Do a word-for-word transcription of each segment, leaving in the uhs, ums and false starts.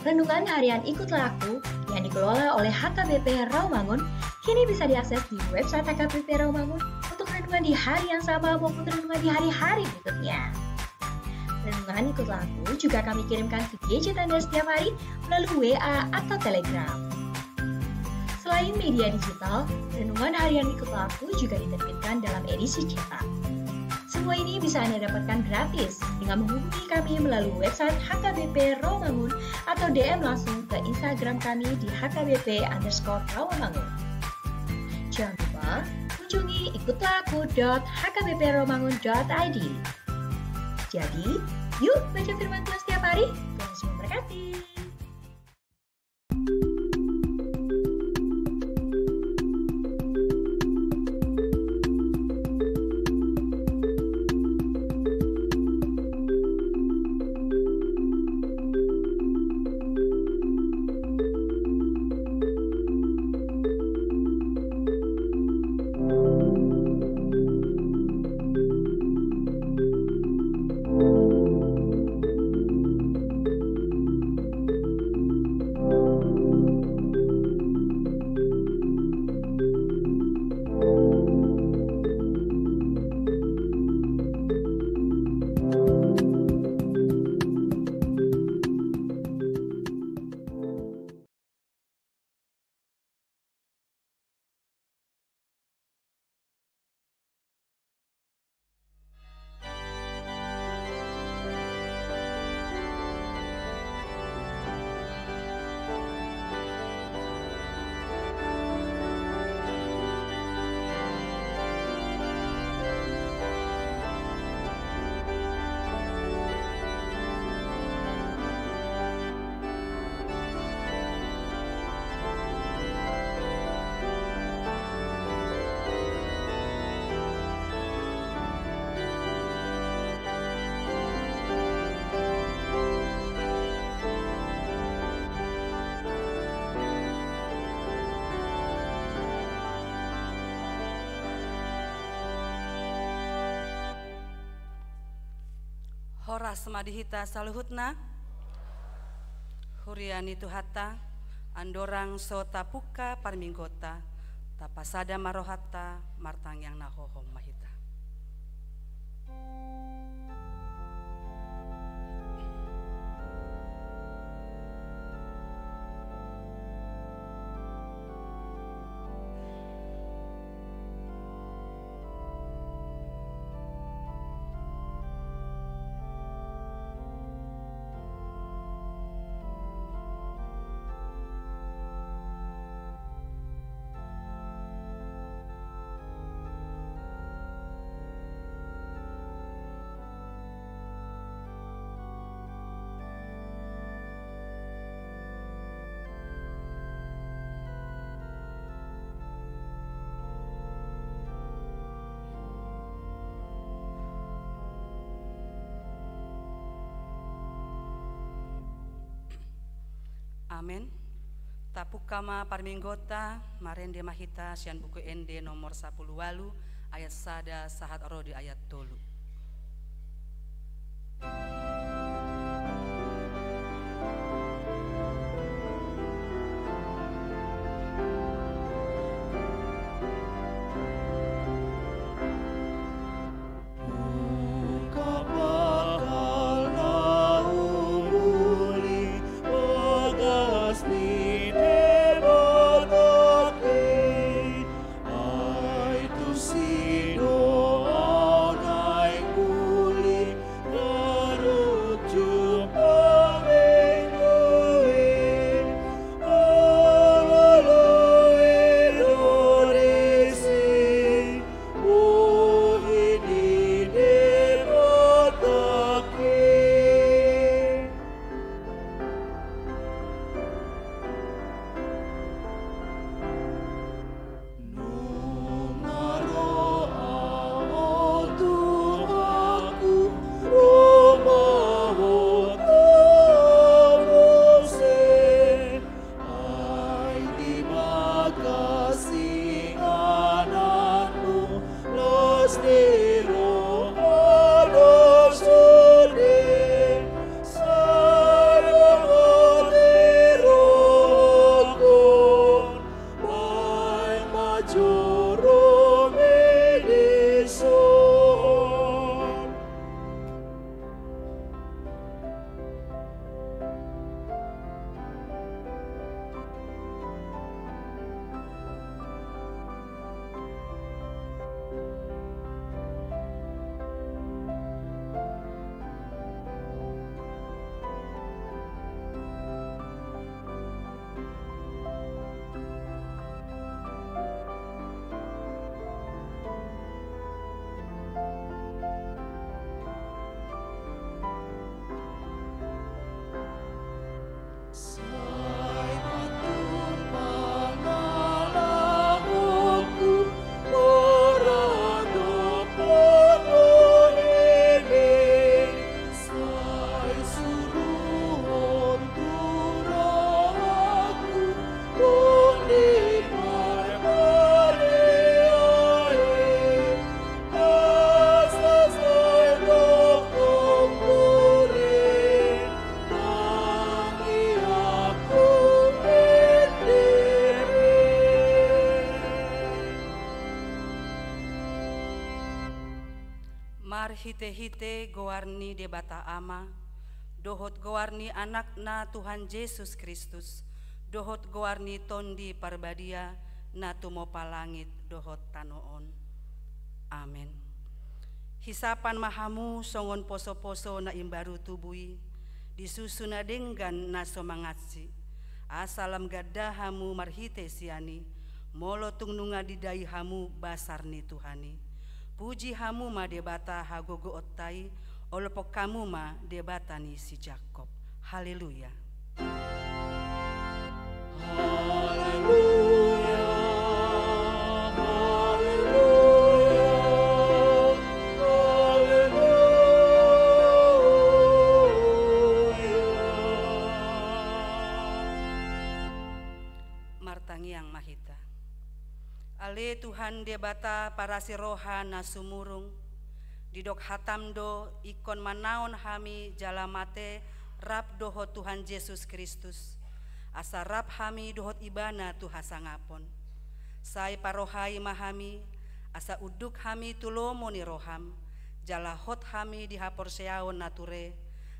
Renungan harian Ikutlah Aku yang dikelola oleh H K B P Rawamangun kini bisa diakses di website H K B P Rawamangun untuk renungan di hari yang sama maupun renungan di hari-hari berikutnya. Renungan Ikutlah Aku juga kami kirimkan ke gadget Anda setiap hari melalui W A atau Telegram. Selain media digital, renungan harian Ikutlah Aku juga diterbitkan dalam edisi cetak. Semua ini bisa Anda dapatkan gratis dengan menghubungi kami melalui website H K B P Rawamangun atau D M langsung ke Instagram kami di H K B P underscore Rawamangun. Jangan lupa kunjungi ikutlah aku dot H K B P rawamangun dot I D. Jadi, yuk baca firman Tuhan setiap hari. Tuhan Yesus memberkati. Horas ma di hita saluhutna. Huria ni Tuhanta, andorang so tapungka parmingguonta, tapasada ma rohanta, martangiang na hohom ma hita. Amen. Tapungka ma parmingguonta, marende ma hita sian Buku Ende nomor sampulu ualu, ayat sada sahat ro di ayat tolu. Marhite-hite goar ni Debata Ama, dohot goar ni Anakna Tuhan Jesus Kristus, dohot goar ni Tondi Parbadia, na tumopa langit dohot tano on. Amen. Hisapan ma hamu songon poso-poso na imbaru tubu i, di susu na denggan na so mangansi, asa lam ganda hamu marhite sian i, molo tung nunga didai hamu basar ni Tuhan i. Puji hamu ma Debata hagogoonta i, olopon hamu ma Debata ni si Jakob. Haleluya. Haleluya, haleluya, haleluya. Martangiang ma hita. Ale Tuhan Debata parasi roha na sumurung, didok hatam do ingkon manaon hami jala mate rap dohot Tuhan Jesus Kristus, asa rap hami dohot Ibana tu hasangapon. Sai parohai ma hami, asa unduk hami tu lomo ni roham, jala hot hami di haporseaon na ture,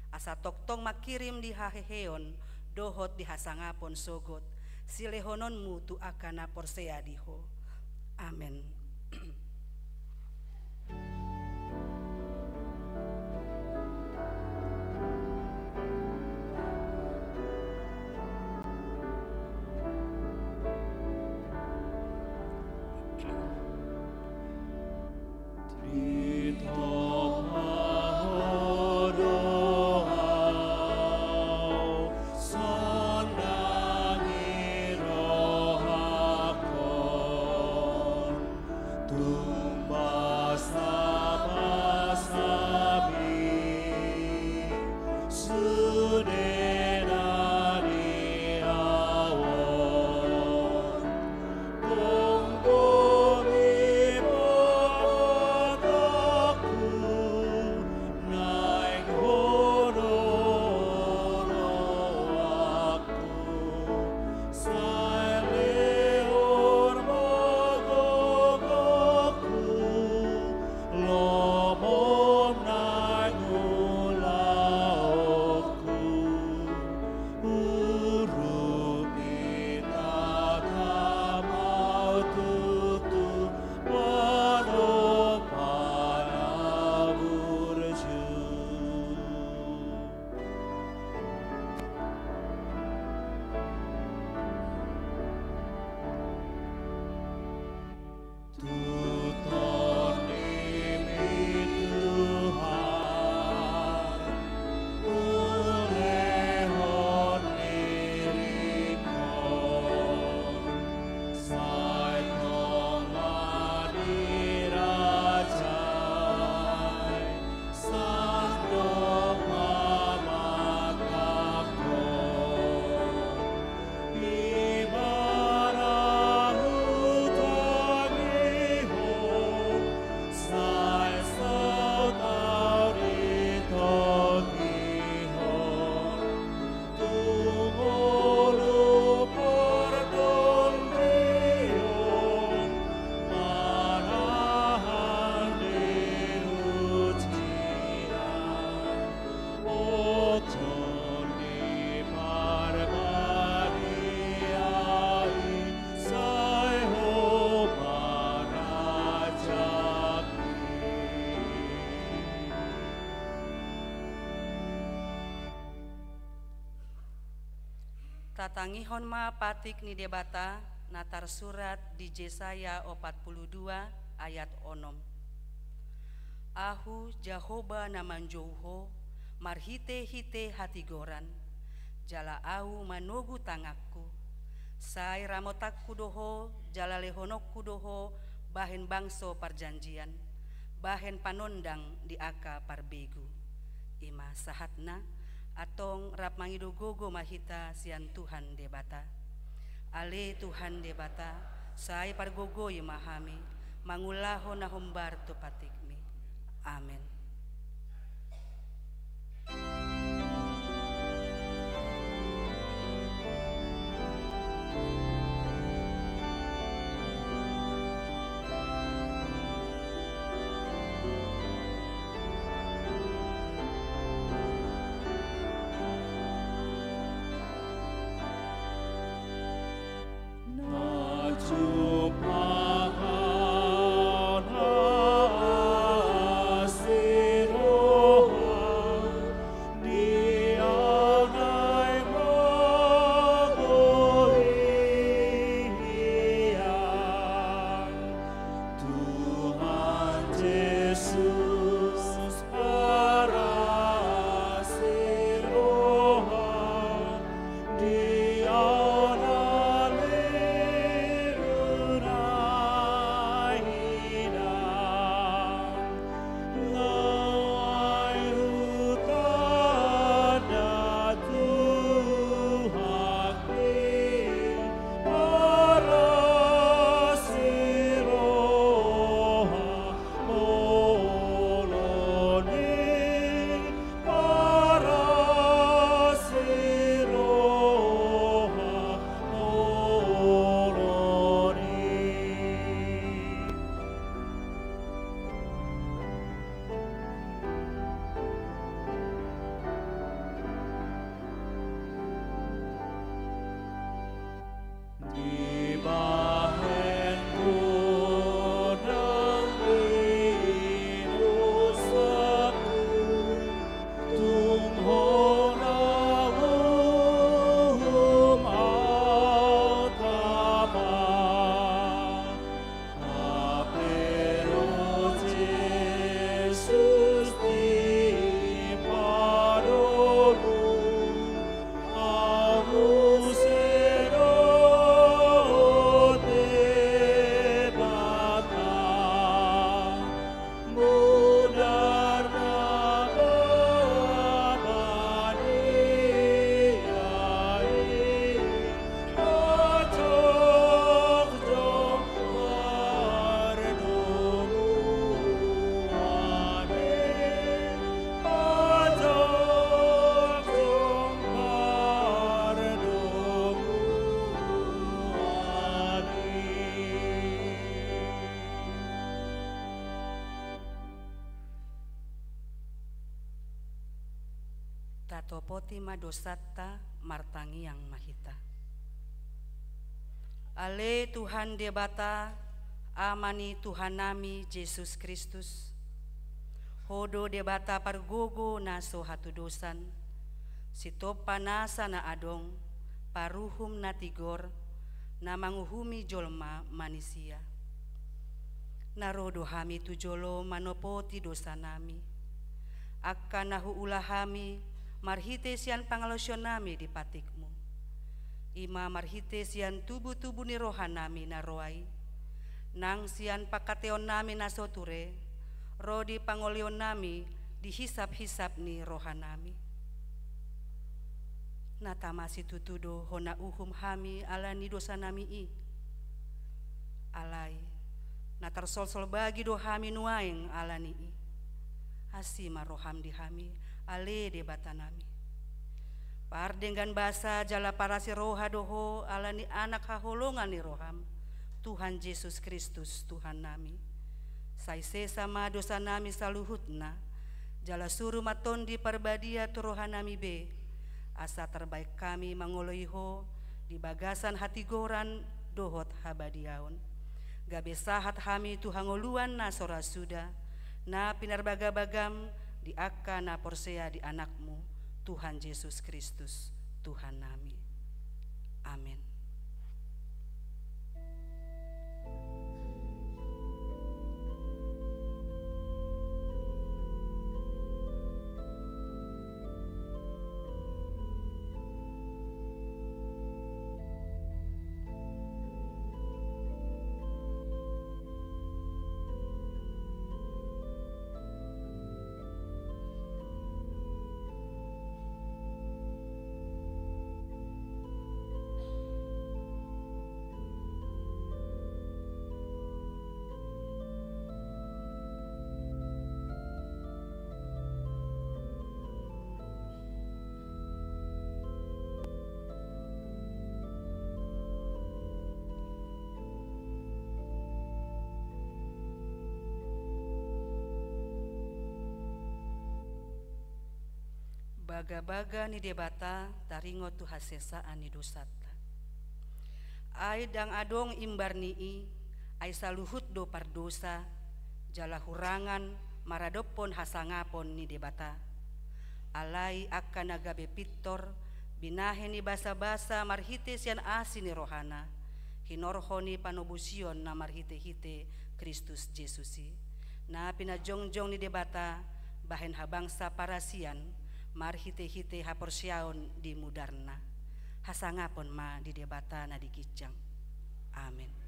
asa tongtong mangkirim di haheheon dohot di hasangapon sogot silehononmu tu angka na porsea di Ho. Amen. Tatangihon ma patik ni Debata na tarsurat di Jesaya opat pulu dua ayat onom. Ahu Jahowa na manjou ho marhite-hite hatigoran, jala Ahu manogu tanganku. Sai ramotanku do ho jala lehononku do ho bahen bangso parjanjian, bahen panondang di angka parbegu. I ma sahatna. Antong rap mangido gogo ma hita sian Tuhan Debata. Ale Tuhan Debata, sai pargogoi ma hami mangulahon na hombar tu patikmi. Amen. Tatopoti ma dosanta, martangiang ma hita. Ale Tuhan Debata, Ama ni Tuhannami Jesus Kristus, Ho do Debata pargogo na so hatudosan, sitompa nasa na adong, paruhum na tigor, na manguhumi jolma manisia. Na ro do hami tu jolo manopoti dosanami, angka na huula hami marhite sian pangalaosionnami di patikmu. I ma marhite sian tubutubu ni rohanami na roa i, nang sian pangkataionnami na so ture, ro di pangolaionnami di hisaphisap ni rohanami. Na tama situtu do hona uhum hami ala ni dosanami i. Alai, na tarsolsol bagi do hami nuaeng ala ni i. Asi ma roham di hami, ale Debatanami. Pardenggan basa jala parasi roha do Ho ala ni Anak haholongan ni roham, Tuhan Jesus Kristus Tuhannami. Sai sesa ma dosanami saluhutna, jala suru ma Tondi Parbadia tu rohanami be, asa tarbaen hami mangoloi Ho di bagasan hatigoran dohot habadiaon. Gabe sahat hami tu hangoluan na so ra suda, na pinarbagabagam di angka na porsea di Anakmu, Tuhan Jesus Kristus, Tuhannami. Amen. Bagabaga ni Debata taringot tu hasesaan ni dosanta. Ai ndang adong imbar ni i, ai saluhut do pardosa, jala hurangan maradophon hasangapon ni Debata. Alai angka na gabe pintor, binahen ni basabasa marhite sian asi ni rohana, hinorhon ni panobusion na marhitehite Kristus Jesus i, na pinajongjong ni Debata bahen habangsa parasian, marhitehite haporseaon di mudarna. Hasangapon ma di Debata na di ginjang. Amen.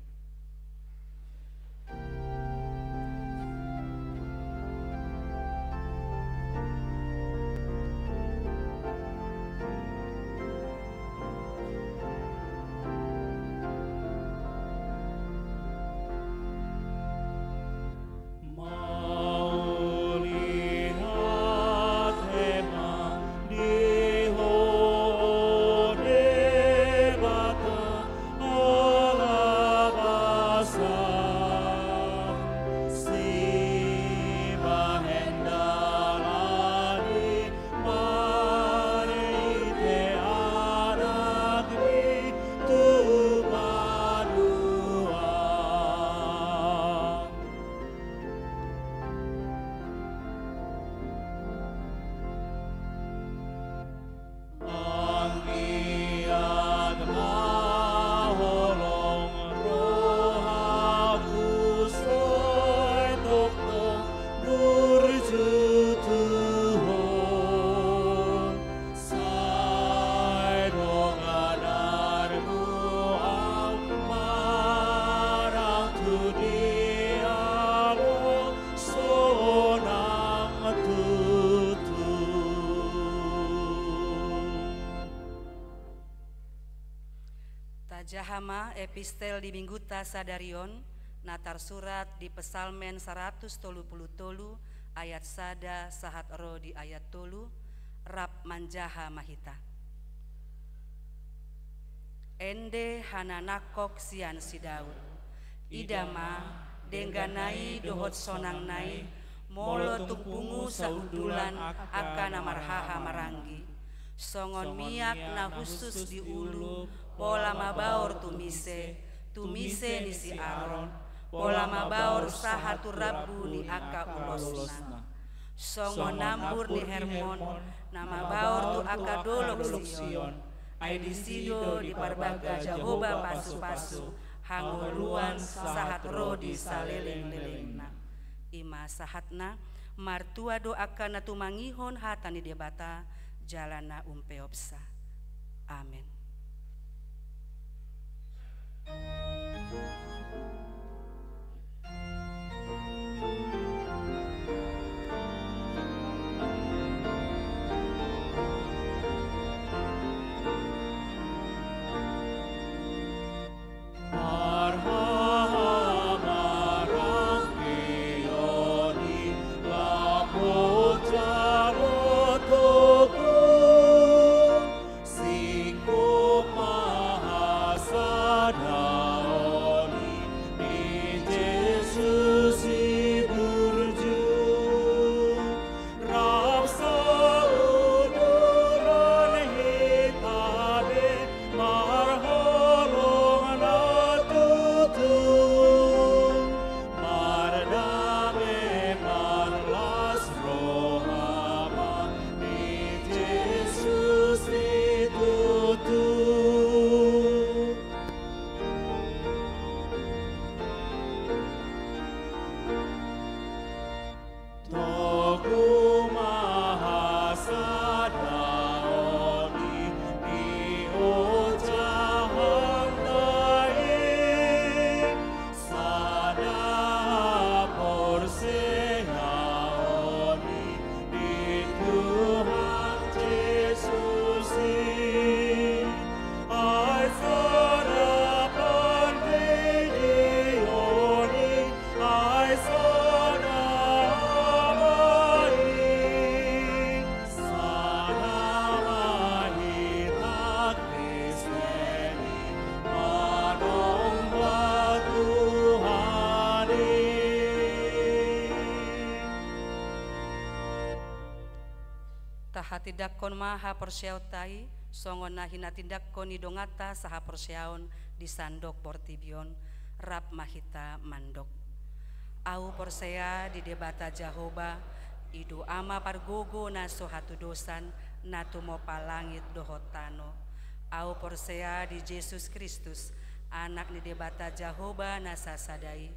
Tajaha ma epistel di minggunta sadari on, na tarsurat di Psalmen saratus tolu pulu tolu ayat sada sahat ro di ayat tolu, rap manjaha ma hita. Ende hananangkok sian si Daud. Ida ma, dengganna i dohot sonangna i, molo tung pungu sahundulan angka na marhaha maranggi. Songon miak na hushus di ulu, pola mabaor tu mise, tu mise ni si Aron, pola mabaor sahat tu rambu ni angka ulosna. Songon nambur ni Hermon, na mabaor tu angka dolok Sion, ai disi do diparbangga Jahowa pasupasu, hangoluan sahat ro di salelenglelengna. I ma sahatna. Martua do angka na tumangihon hata ni Debata, jala na umpeopsa. Amen. Rap sauduran hita be marholong na tutu, mardame marlas roha ma di Jesus situtu. Togu ma hasadaon i di ojahan na i, sada porseaon i di Tuhan Jesus i. Ai sada pandidion i, ai sada ama i, sada ma hita Kristen i, manomba Tuhan i. Tahatindangkon ma haporseaonta i, songon na hinatindangkon ni donganta sahaporseaon di sandok portibi on, rap ma hita mandok. Ahu porsea di Debata Jahowa, i do Ama pargogo na so hatudosan, na tumompa langit dohot tano. Ahu porsea di Jesus Kristus, Anak ni Debata Jahowa na sasada i,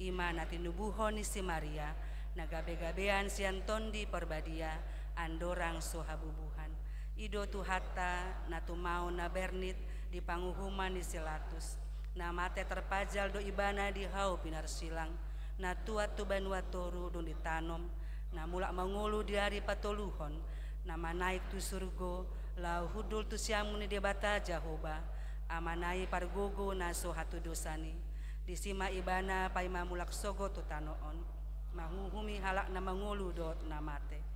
i ma na tinubuhon ni si Maria, na gabegabean sian Tondi Parbadia, andorang so habubuhan. I do Tuhanta, na tumaon na bernit di panguhuman ni si Latus, na mate tarpajal do Ibana di hau pinarsilang, na tuat tu banua toru dung ditanom, na mulak mangolu di ari patoluhon, na manaek tu surgo, laho hundul tu siamun ni Debata Jahowa, Amana i pargogo na so hatudosan i. Disi ma Ibana paima mulak sogot tu tano on, manguhumi halak na mangolu dohot na mate.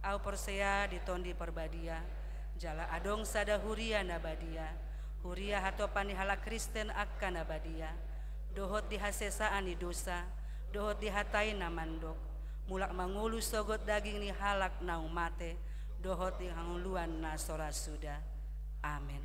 Ahu porsea di Tondi Parbadia, jala adong sada huria na badia, huria hatopan ni halak Kristen angka na badia, dohot di hasesaan ni dosa, dohot di hata i na mandok, mulak mangolu sogot daging ni halak naung mate, dohot di hangoluan na so ra suda. Amen.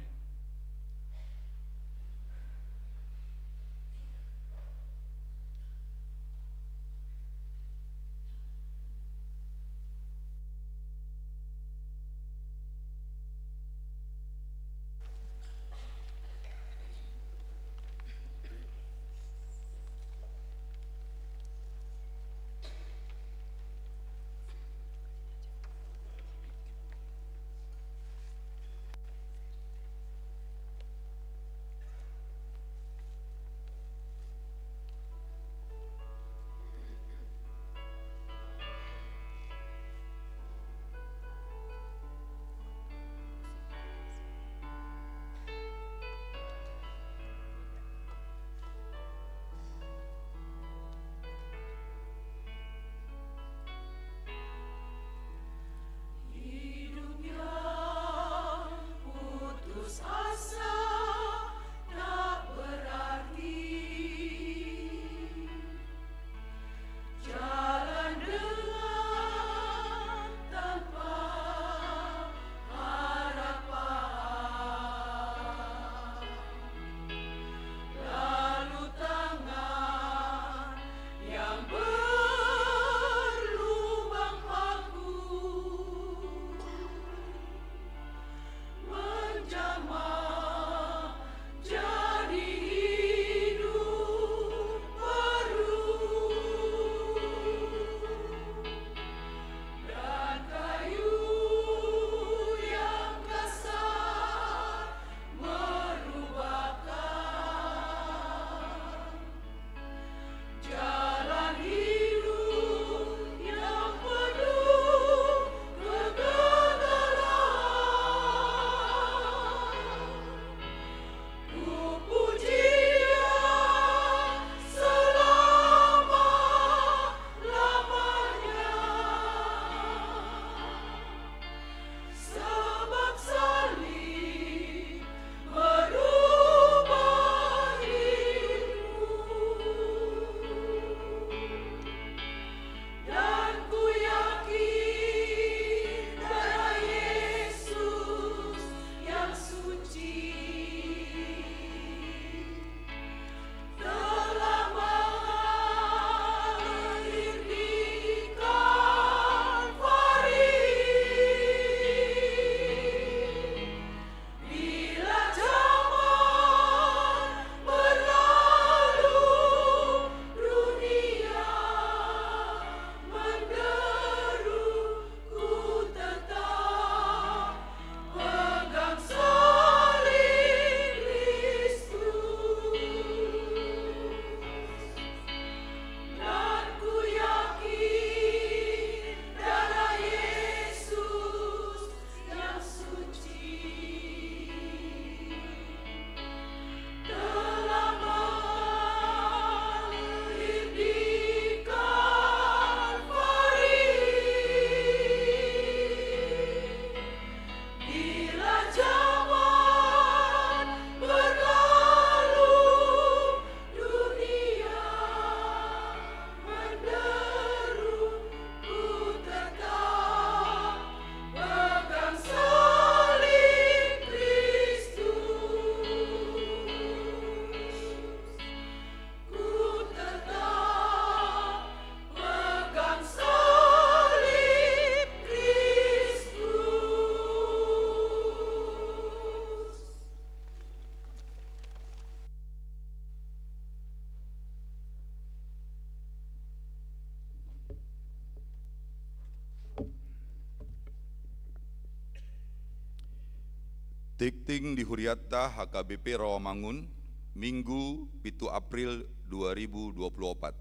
Tingting di hurianta H K B P Rawamangun, Minggu, pitu April dua ribu dua puluh opat.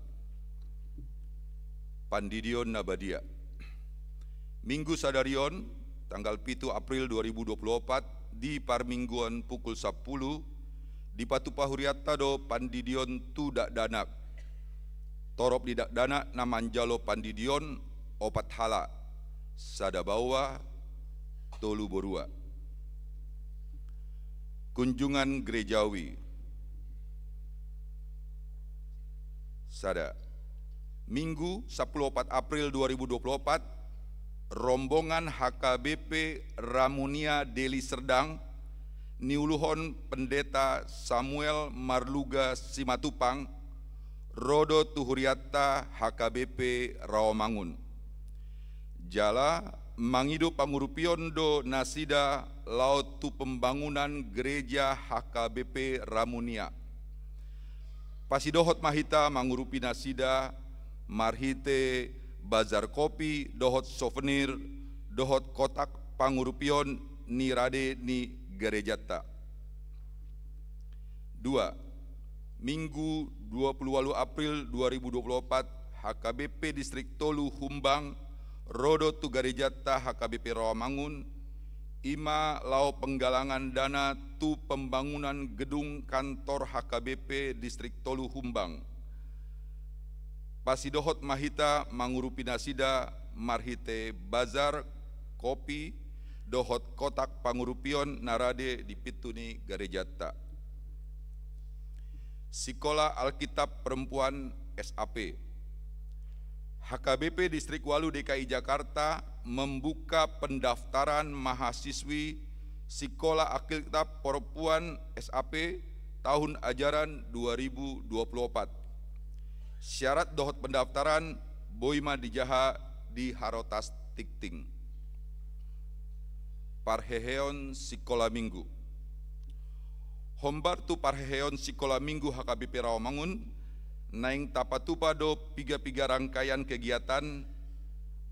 Pandidion na badia. Minggu sadari on, tanggal pitu April dua ribu dua puluh opat, di parmingguan pukul sampulu, dipatupa hurianta do pandidion tu dakdanak. Torop ni dakdanak na manjalo pandidion opat halak, sada baoa, tolu borua. Kunjungan gerejawi. Sada. Minggu, sampulu opat April dua ribu dua puluh opat, rombongan H K B P Ramunia Deli Serdang, niuluhon Pendeta Samuel Marluga Simatupang, ro do tu hurianta H K B P Rawamangun. Jala mangido pangurupion do nasida laho tu pembangunan gereja H K B P Ramunia. Pasidohot ma hita mangurupi nasida marhite bazar kopi dohot souvenir dohot kotak pangurupion ni rade ni garejanta. Dua. Minggu, dua puluh walu April dua ribu dua puluh opat, H K B P Distrik tolu Humbang ro do tu garejanta H K B P Rawamangun, i ma laho penggalangan dana tu pembangunan gedung kantor H K B P Distrik tolu Humbang. Pasidohot ma hita mangurupi nasida marhite bazar, kopi, dohot kotak pangurupion na rade di pintu ni garejanta. Sikola Alkitab Perempuan, S A P. H K B P Distrik walu D K I Jakarta membuka pendaftaran mahasiswi Sikola Alkitab Perempuan, S A P, tahun ajaran dua ribu dua puluh opat. Syarat dohot pendaftaran boi ma dijaha di Harotas Tingting. Parheheon sikola Minggu. Hombar tu parheheon sikola Minggu H K B P Rawamangun, naeng tapatupa do piga-piga rangkaian kegiatan.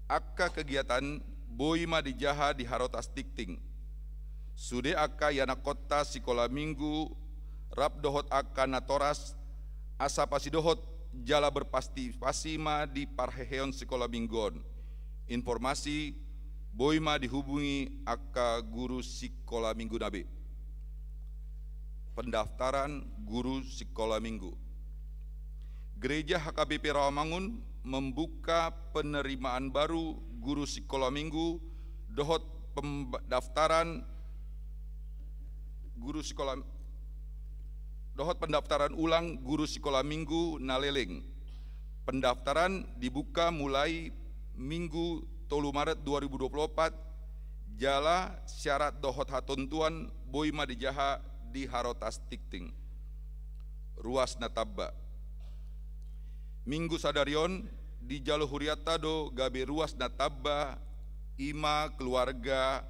Angka kegiatan boi ma dijaha di Harotas Tingting. Sude angka ianakhonta sikola Minggu rap dohot angka natoras, asa pasidohot jala berpartisipasi ma di parheheon sikola Minggu on. Informasi boi ma dihubungi angka guru sikola Minggu na be. Pendaftaran guru sikola Minggu. Gereja H K B P Rawamangun membuka penerimaan baru guru sikola Minggu dohot pendaftaran guru sikola dohot pendaftaran ulang guru sikola Minggu na leleng. Pendaftaran dibuka mulai Minggu tolu Maret dua ribu dua puluh opat, jala syarat dohot hatontuan boi ma dijaha di Harotas Tingting. Ruas na tamba. Minggu sadari on dijalo hurianta do gabe ruas na tamba, i ma keluarga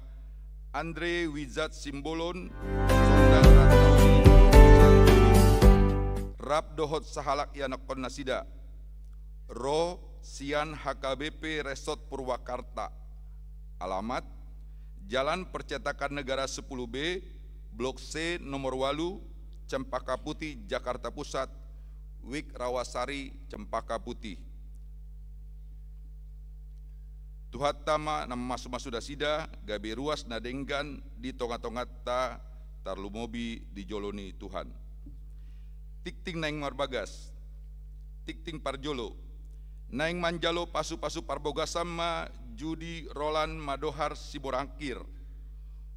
Andre Wijat Simbolon, rap dohot sahalak ianakhon nasida. Ro sian H K B P Resort Purwakarta. Alamat, Jalan Percetakan Negara sepuluh B, Blok C, nomor walu, Cempaka Putih, Jakarta Pusat, Wik Rawasari, Cempaka Putih. Tuhanta ma na mamasu-masu nasida, gabe ruas na denggan di tonga-tonganta, tarlumobi di jolo ni Tuhan. Tingting naeng marbagas. Tingting parjolo. Naeng manjalo pasu-pasu parbogasan ma Judi Roland Madohar Simorangkir,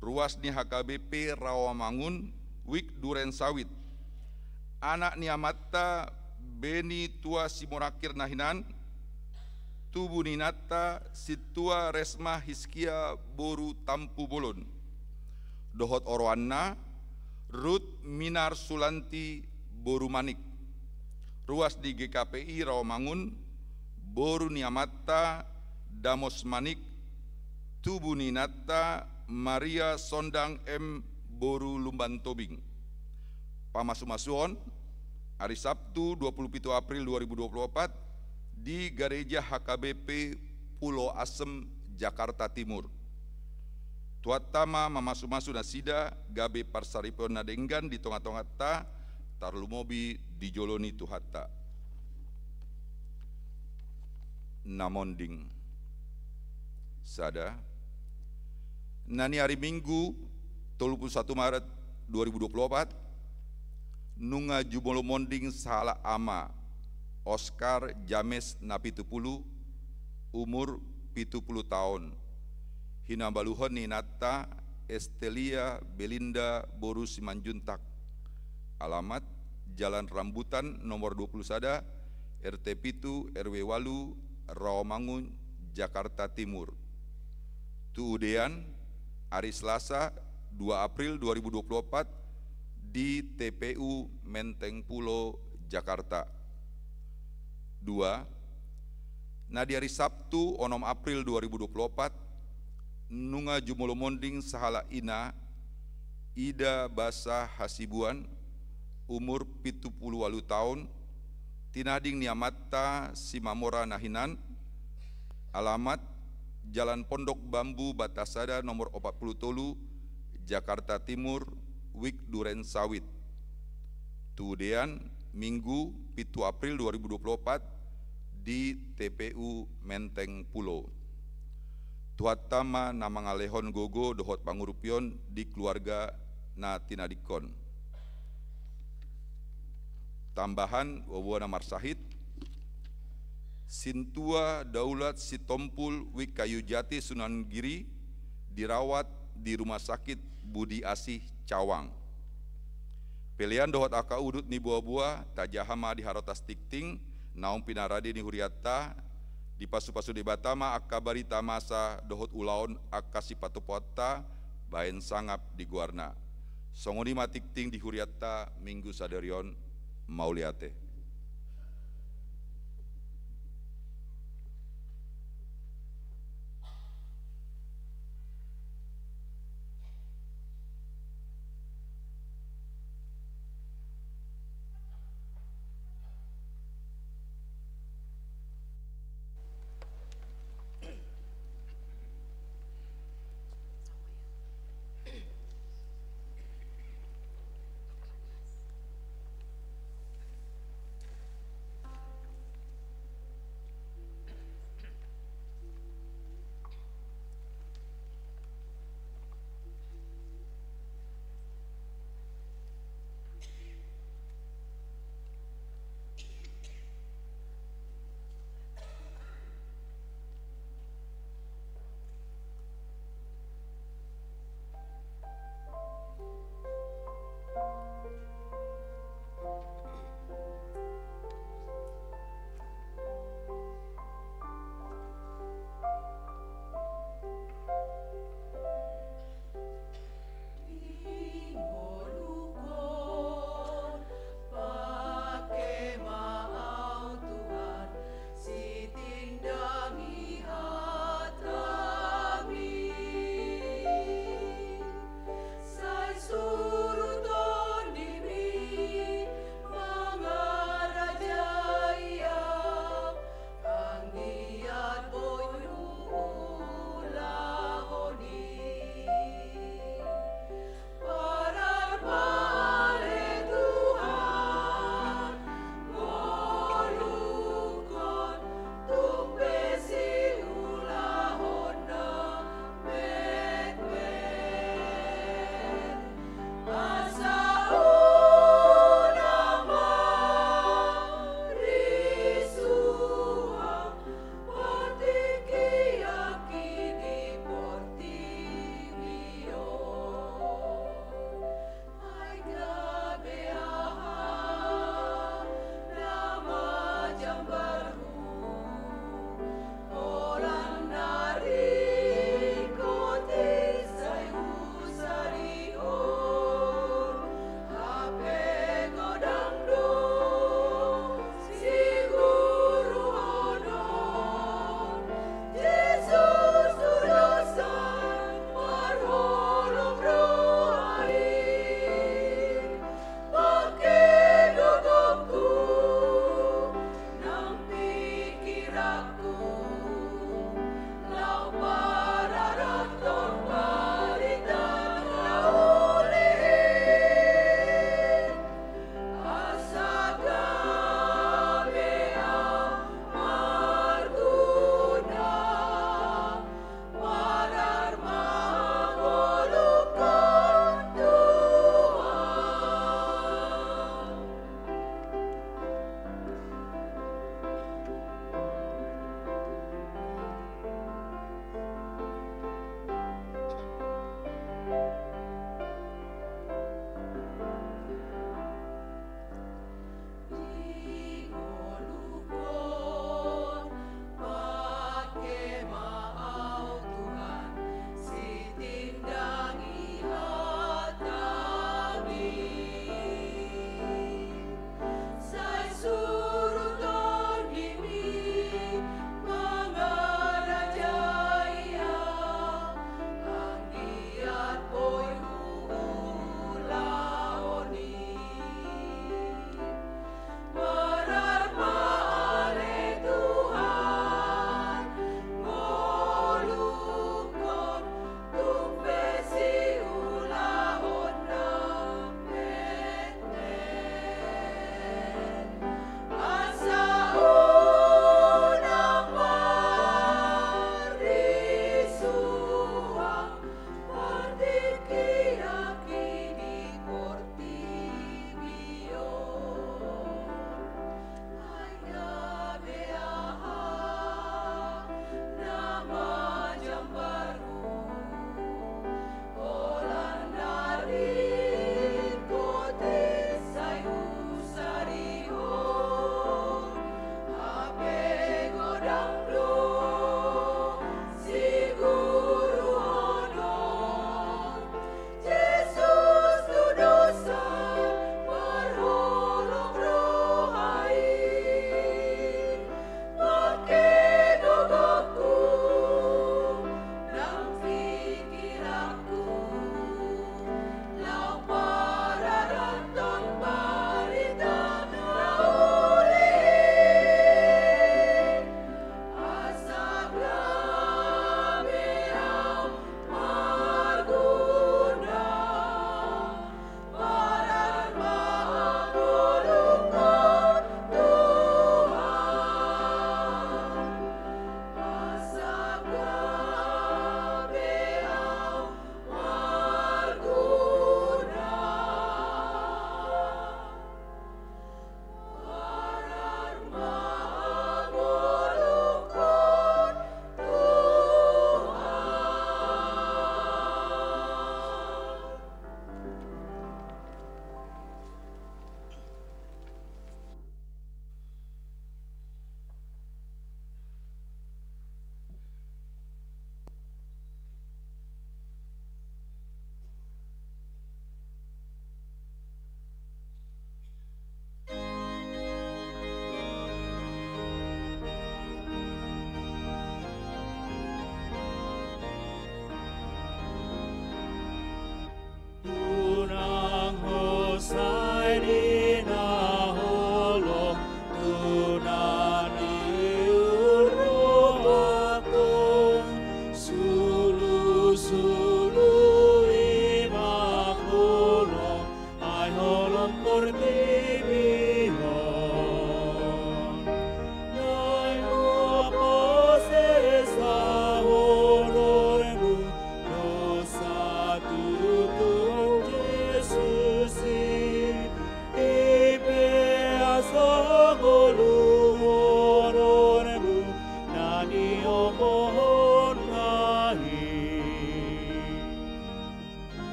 ruas ni H K B P Rawamangun, Wik Duren Sawit. Anak ni amanta Beni Tua Simorangkir na hinan, tubu ni inanta Sintua Resma Hiskia boru Tampubolon. Dohot oroanna, Rut Minar Sulanti boru Manik. Ruas di G K P I Rawamangun, boru ni amanta Damos Manik, tubu ni inanta Maria Sondang M boru Lumban Tobing. Pamasu-masuon, ari Sabtu dua puluh pitu April dua ribu dua puluh opat, di Gareja H K B P Pulo Asem, Jakarta Timur. Tuhanta ma mamasumasu nasida gabe parsaripeon na denggan di tongatonganta, tarlumobi di jolo ni Tuhanta. Na monding. Sada. Na ni ari Minggu, tolu pulu satu Maret dua ribu dua pulu opat, nunga jumolo monding sahalak ama, Oskar James Napitupulu, umur pitu pulu taon, hinabaluhon ni inanta Estelia Belinda boru Simanjuntak. Alamat: Jalan Rambutan nomor dua pulu sada, R T pitu, R W walu, Rawamangun, Jakarta Timur. Tu udean, ari Selasa, dua April dua ribu dua pulu opat, di T P U Menteng Pulo, Jakarta. Dua. Na di ari Sabtu, onom April dua ribu dua pulu opat, nunga jumolo monding sahalak ina, Ida Basa Hasibuan, umur pitu pulu walu taon, tinading ni amanta Simamora na hinan. Alamat: Jalan Pondok Bambu Batasada nomor opat pulu tolu, Jakarta Timur, Wik Duren Sawit. Tu udean, Minggu, pitu April dua ribu dua pulu opat, di T P U Menteng Pulo. Tuhanta ma na mangalehon gogo dohot pangurupion di keluarga na tinadingkon. Tambahan, boaboa na marsahit: Sintua Daulat Sitompul, Wik Kayujati, Sunan Giri, dirawat di Rumah Sakit Budi Asih Cawang. Pelean dohot angka udut ni boaboa tajaha ma di harotas tingting naung pinarade ni hurianta. Dipasupasu Debata ma angka barita masa dohot ulaon angka sipatupaonta bahen sangap di goarna. Songon i ma tingting di hurianta Minggu sadari on. Mauliate.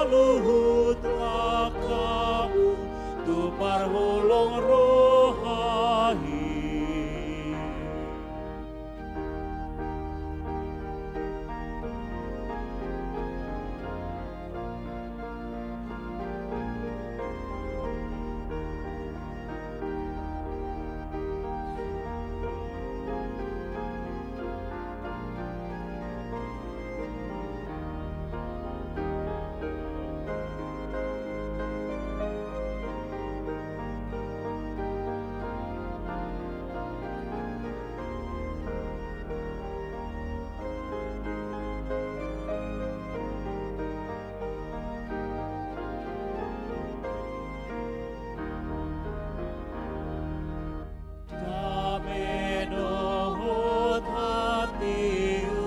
Saluhut langkamu tu parholong roha i. Dame dohot hatiuron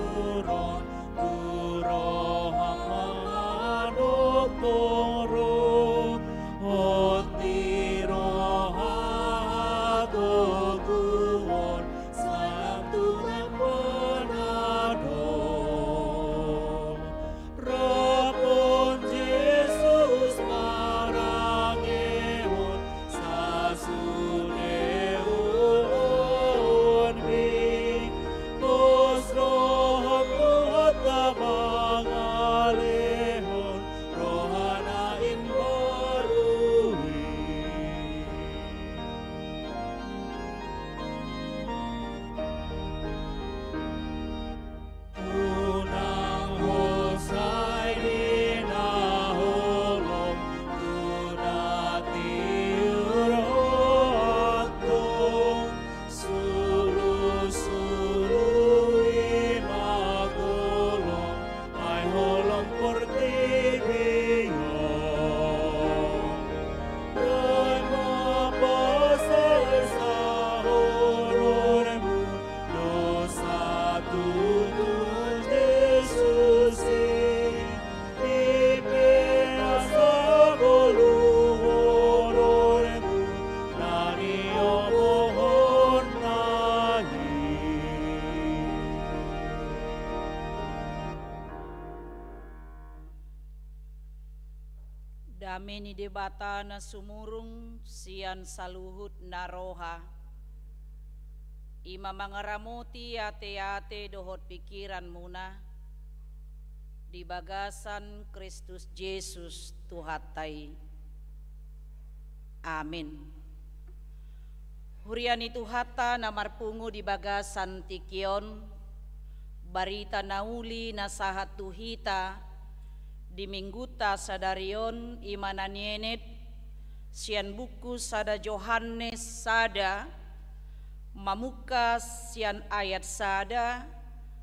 tu roham manang tong ro, hot di roha hagogoon, salam tu Tuhan. Rap on Jesus marangehon, sasude ulaonmi, pos roham tu hata mangalehon, roha na imbaru i. Unang hosai di na holom, tu na tiur antong, sulusulu i ma golom, ai holom portibi on. Rai ma pasaesa horormu, dosa tutu Jesus i, i pe asa ngolu horormu, na niomohonna i. Dame ni Debata na sumurung sian saluhut na roha, i ma mangaramoti ateate dohot pingkiranmuna di bagasan Kristus Jesus Tuhanta i. Amin. Huria ni Tuhanta na marpungu di bagasan tingki on, barita na uli na sahat tu hita di Minggunta sadari on, i ma na nienet sian buku sada Johannes sada, mamungka sian ayat sada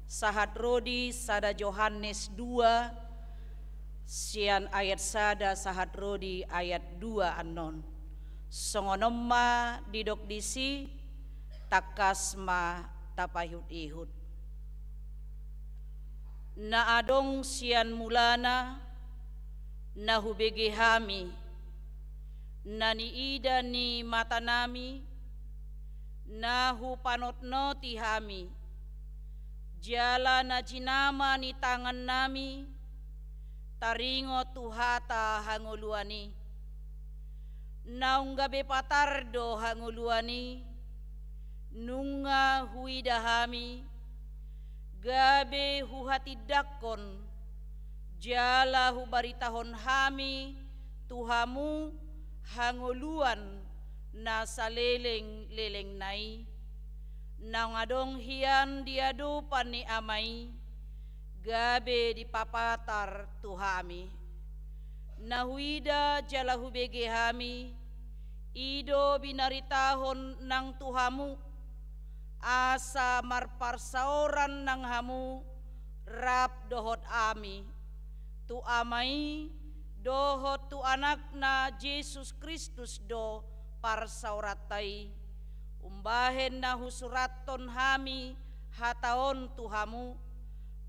sahat ro di sada Johannes dua, sian ayat sada sahat ro di ayat dua annon. Songon on ma didok disi, tangkas ma tapaihutihut. Na adong sian mulana na hubege hami, na niida ni matanami, na hupanotnoti hami, jala na jinama ni tangannami, taringot tu hata hangoluan i. Naung gabe patar do hangoluan i, nunga huida hami, gabe huhatindangkon, jala hubaritahon hami tu hamu hangoluan na salelenglelengna i, naung adong hian di adopan ni Ama i, gabe dipapatar tu hami. Na huida jala hubege hami, i do binaritahon nang tu hamu, asa marparsaoran nang hamu rap dohot ami. Tu Ama i dohot tu Anakna Jesus Kristus do parsaoranta i. Umbahen na husurathon hami hata on tu hamu,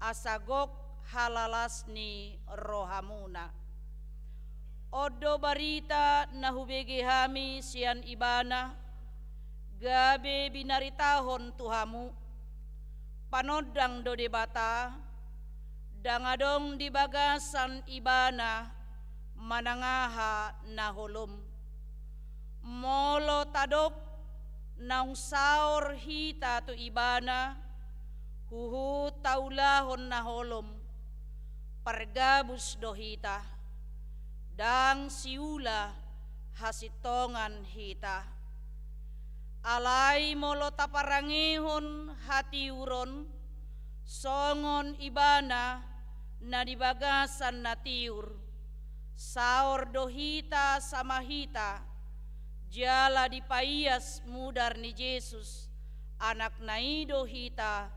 asa gok halalas ni rohamuna. On do barita na hubege hami sian Ibana, gabe binaritahon tu hamu. Panondang do Debata, ndang adong di bagasan Ibana manang aha na holom. Molo tadok naung saor hita tu Ibana, huhut taulahon na holom, pargabus do hita, ndang siula hasintongan hita. Alai molo taparangehon hatiuron, songon Ibana na di bagasan na tiur, saor do hita sama hita, jala dipaias mudar ni Jesus, Anakna i do hita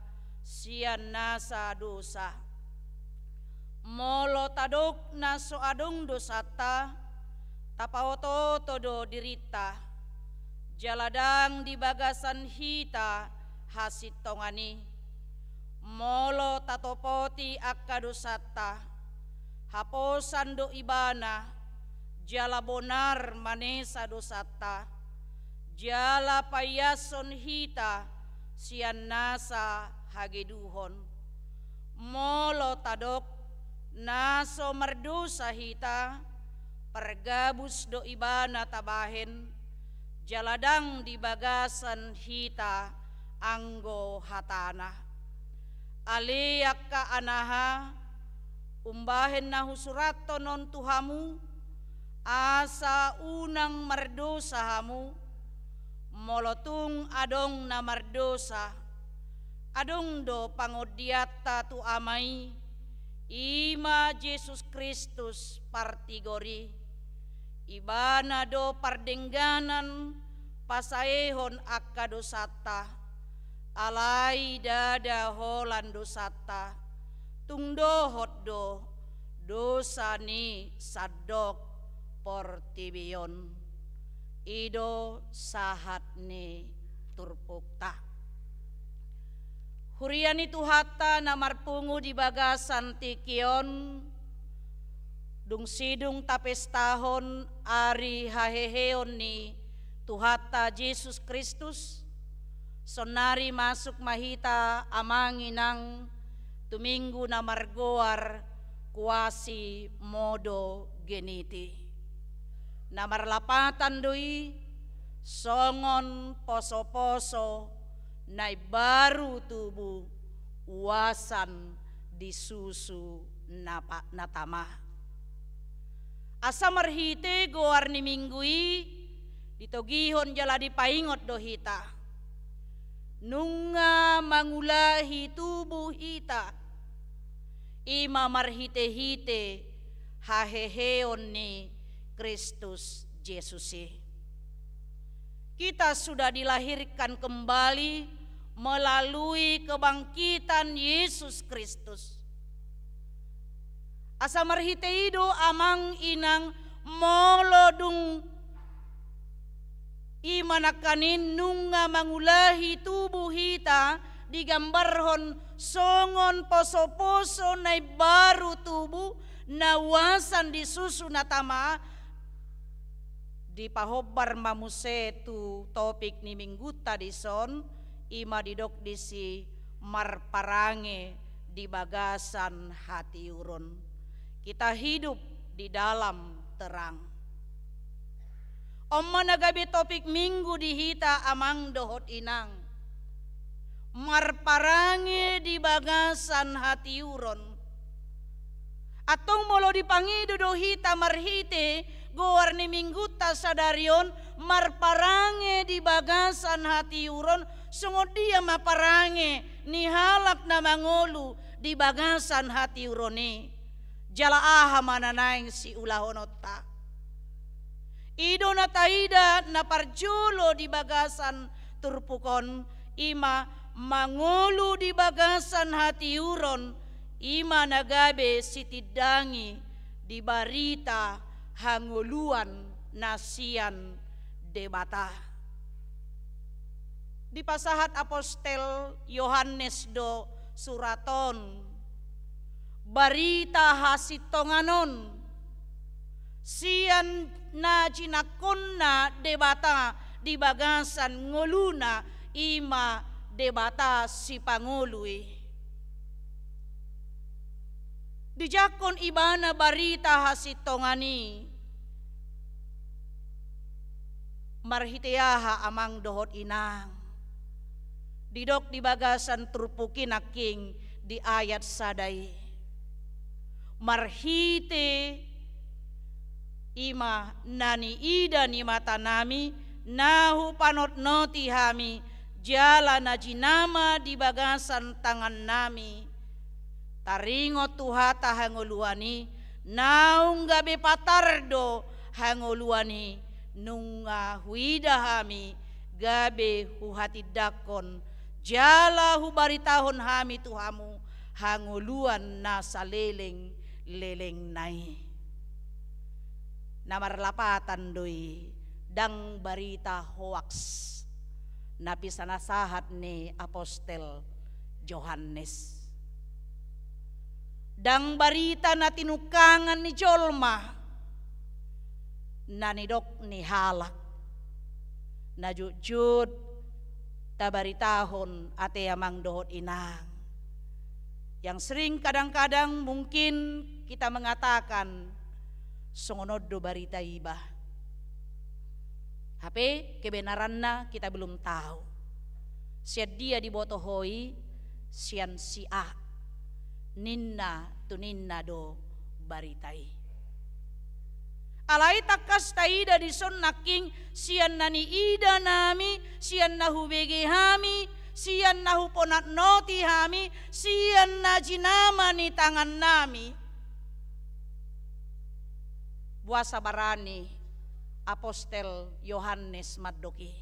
sian nasa dosa. Molo tadok na so adong dosanta, tapaotooto do dirinta, jala ndang di bagasan hita hasintongan i. Molo tatopoti angka dosanta, haposan do Ibana, jala bonar manesa dosanta, jala paiashon hita sian nasa hageduhon. Molo tadok na so mardosa hita, pargabus do Ibana tabahen, jala ndang di bagasan hita anggo hatana. Ale angka anaha, umbahen na husurathon on tu hamu, asa unang mardosa hamu, molo tung adong na mardosa, adong do pangondianta tu Ama i, i ma Jesus Kristus partigor i. Ibana do pardengganan pasaehon angka dosanta, alai ndada holan dosanta, tung dohot do dosa ni sandok portibi on. I do sahat ni turpukta. Huria ni Tuhanta na marpungu di bagasan tingki on, dung sidung tapestahon ari haheheon ni Tuhanta Jesus Kristus, saonnari masuk ma hita amang inang tu minggu na margoar Quasimodogeniti. Na marlapatan do i songon posoposo na imbaru tubu uasan di susu na pa-, na tama. Asa marhite goar ni minggu i ditogihon jala dipaingot do hita. Nunga mangulahi tubu hita, i ma marhitehite haheheon ni Kristus Jesus i. Kita sudah dilahirkan kembali melalui kebangkitan Yesus Kristus. Asa marhite i do amang inang, molo dung i ma nangkaning nunga mangulahi tubu hita, digambarhon songon posoposo na imbaru tubu na uasan di susu na tama. Dipahombar ma muse tu topik ni minggunta dison, i ma didok disi marparange di bagasan hatiuron. Kita hidup di dalam terang. On ma na gabe topik minggu di hita amang dohot inang. Marparange di bagasan hatiuron. Antong molo dipangido do hita marhite goar ni minggunta sadari on, marparange di bagasan hatiuron, songon dia ma parange ni halak na mangolu di bagasan hatiuron i. Jala aha ma na naeng siulahononta? I do na taida na parjolo di bagasan turpuk on, i ma mangolu di bagasan hatiuron, i ma na gabe sitindangi di barita hangoluan na sian Debata. Dipasahat apostel Yohanes do surat on, barita hasintongan on, sian na jinangkonna Debata di bagasan ngoluna, i ma Debata sipangolu i. Dijangkon ibana barita hasintongan i. Marhite aha, amang dohot inang? Didok di bagasan turpuk i nangkin di ayat sada i. Marhite i ma na niida ni matanami, na hupanotnoti hami, jala na jinama di bagasan tangannami. Taringot tu hata hangoluan i, naung gabe patar do hangoluan i, nunga huida hami, gabe huhatindangkon, jala hubaritahon hami tu hamu hangoluan na saleleng-lelengna i. Na marlapatan do i, ndang barita hoaks na pinasahat ni apostel Johannes. Ndang barita na tinungkangan ni jolma, na nidok ni halak. Na jotjot tabaritahon ate, amang dohot inang. Yang sering kadang-kadang mungkin kita mengatakan, songon on do barita i bah. Hape kebenaranna kita belum tahu. Sian dia diboto ho i? Sian si A. Ninna tu ninna do barita i. Alai tangkas taida dison nangkin, sian na niida nami, sian na hubege hami, sian na hupanotnoti hami, sian na jinama ni tangannami. Boasa barani apostel Johannes mandok i?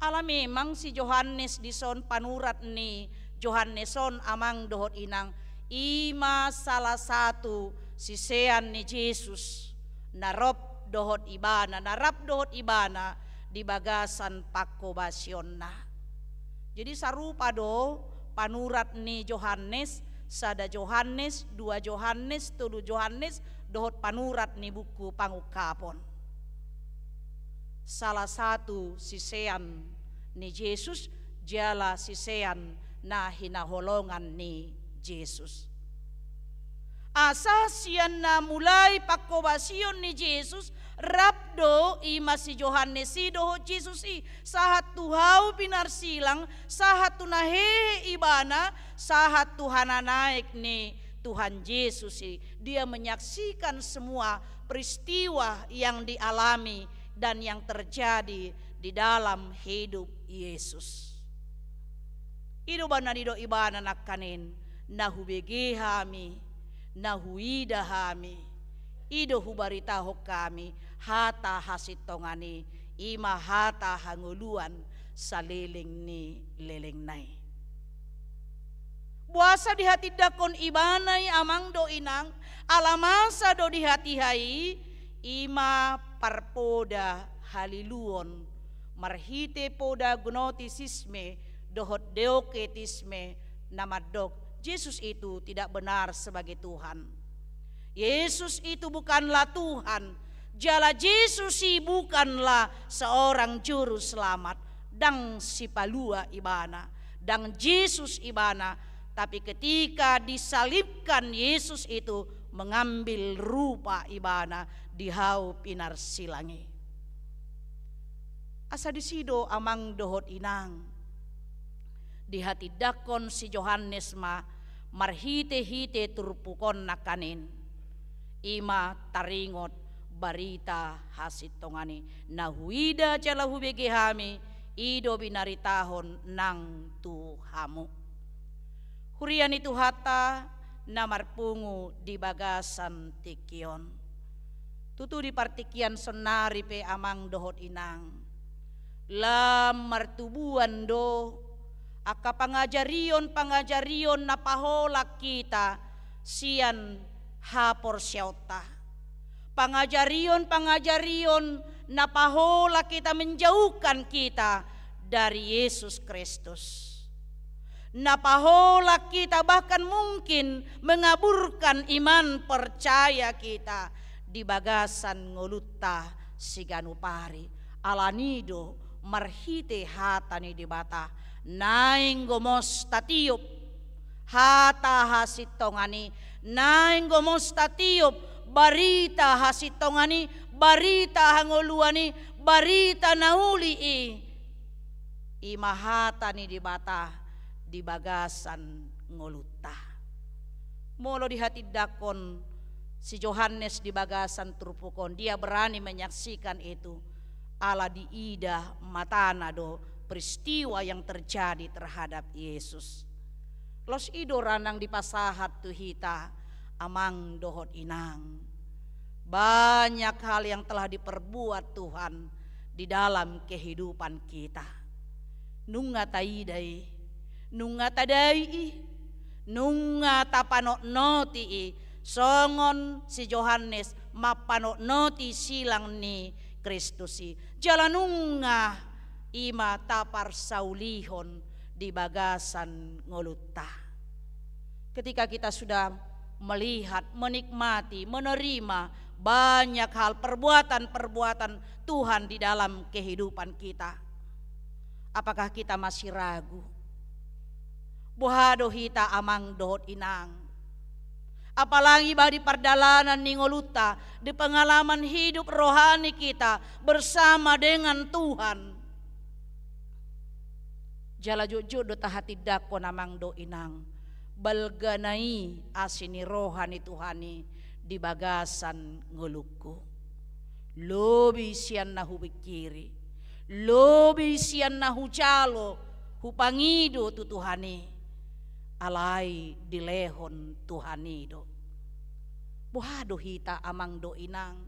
Ala memang si Johannes dison, panurat ni Johannes on, amang dohot inang, i ma salah satu sisean ni Jesus na rap dohot ibana, na rap dohot ibana di bagasan pangkobasionna. Jadi sarupa do panurat ni Johannes, sada Johannes, dua Johannes, tolu Johannes, dohot panurat ni buku Pangungkapon. Salah satu sisean ni Jesus, jala sisean na hinaholongan ni Jesus. Asa sian na mulai pangkobasion ni Jesus, rap do i ma si Johannes i dohot Jesus i, sahat tu hau pinarsilang, sahat tu na hehe ibana, sahat tu hananaek ni Tuhan Jesus i. Dia menyaksikan semua peristiwa yang dialami dan yang terjadi di dalam hidup Yesus. I do umbahen na nidok ibana nangkaning, na hubege hami, na huida hami, i do hubaritahon hami hata hasintongan i, i ma hata hangoluan saleleng ni lelengna i. Boasa dihatindangkon ibana i, amang dohot inang? Ala masa do di hatiha i, i ma parpoda haliluon, marhite poda gnotisisme dohot doketisme, na mandok Jesus itu tidak benar sebagai Tuhan. Yesus itu bukanlah Tuhan, jala Jesus i bukanlah seorang juru selamat, ndang sipalua ibana, ndang Jesus ibana, tapi ketika disalibkan, Yesus itu mengambil rupa ibana di hau pinarsilang i. Asa disi do, amang dohot inang, dihatindangkon si Johannes ma marhitehite turpuk on nangkaning, i ma taringot barita hasintongan i. Na huida jala hubege hami, i do binaritahon nang tu hamu. Huria ni Tuhanta na marpungu di bagasan tingki on. Tutu di partingkian saonnari pe, amang dohot inang, lam martubuan do angka pangajarion-pangajarion na paholang hita sian haporseaonta. Pangajarion-pangajarion na paholang hita, menjauhkan kita dari Yesus Kristus. Na paholang hita, bahkan mungkin mengaburkan iman percaya kita di bagasan ngolunta siganup ari. Alani do marhite hata ni Debata naeng gomos tatiop, Hata hasintongan i, naeng gomos tatiop barita hasintongan i, barita hangoluan i, barita na uli i. I ma hata ni Debata di bagasan ngolunta. Molo dihatindangkon si Johannes di bagasan turpuk on, dia berani menyaksikan itu, ala diida matana do peristiwa yang terjadi terhadap Yesus. Laos i do ra nang dipasahat tu hita, amang dohot inang. Banyak hal yang telah diperbuat Tuhan di dalam kehidupan kita. Nunga taida i, nunga tadai i, nunga tapanotnoti i, songon si Johannes mampanotnoti silang ni Kristus i. Jala nunga i ma taparsaulihon di bagasan ngolunta. Ketika kita sudah melihat, menikmati, menerima banyak hal perbuatan-perbuatan Tuhan di dalam kehidupan kita, apakah kita masih ragu? Boha do hita, amang dohot inang? Apalagi bah di pardalanan ni ngolunta, di pengalaman hidup rohani kita bersama dengan Tuhan. Jala jotjot do tahatindangkon, amang dohot inang, balga na i asi ni roha ni Tuhan i di bagasan ngolungku. Lobi sian na hupingkiri, lobi sian na hujalo, hupangido tu Tuhan i, alai dilehon Tuhan i do. Boha do hita, amang dohot inang?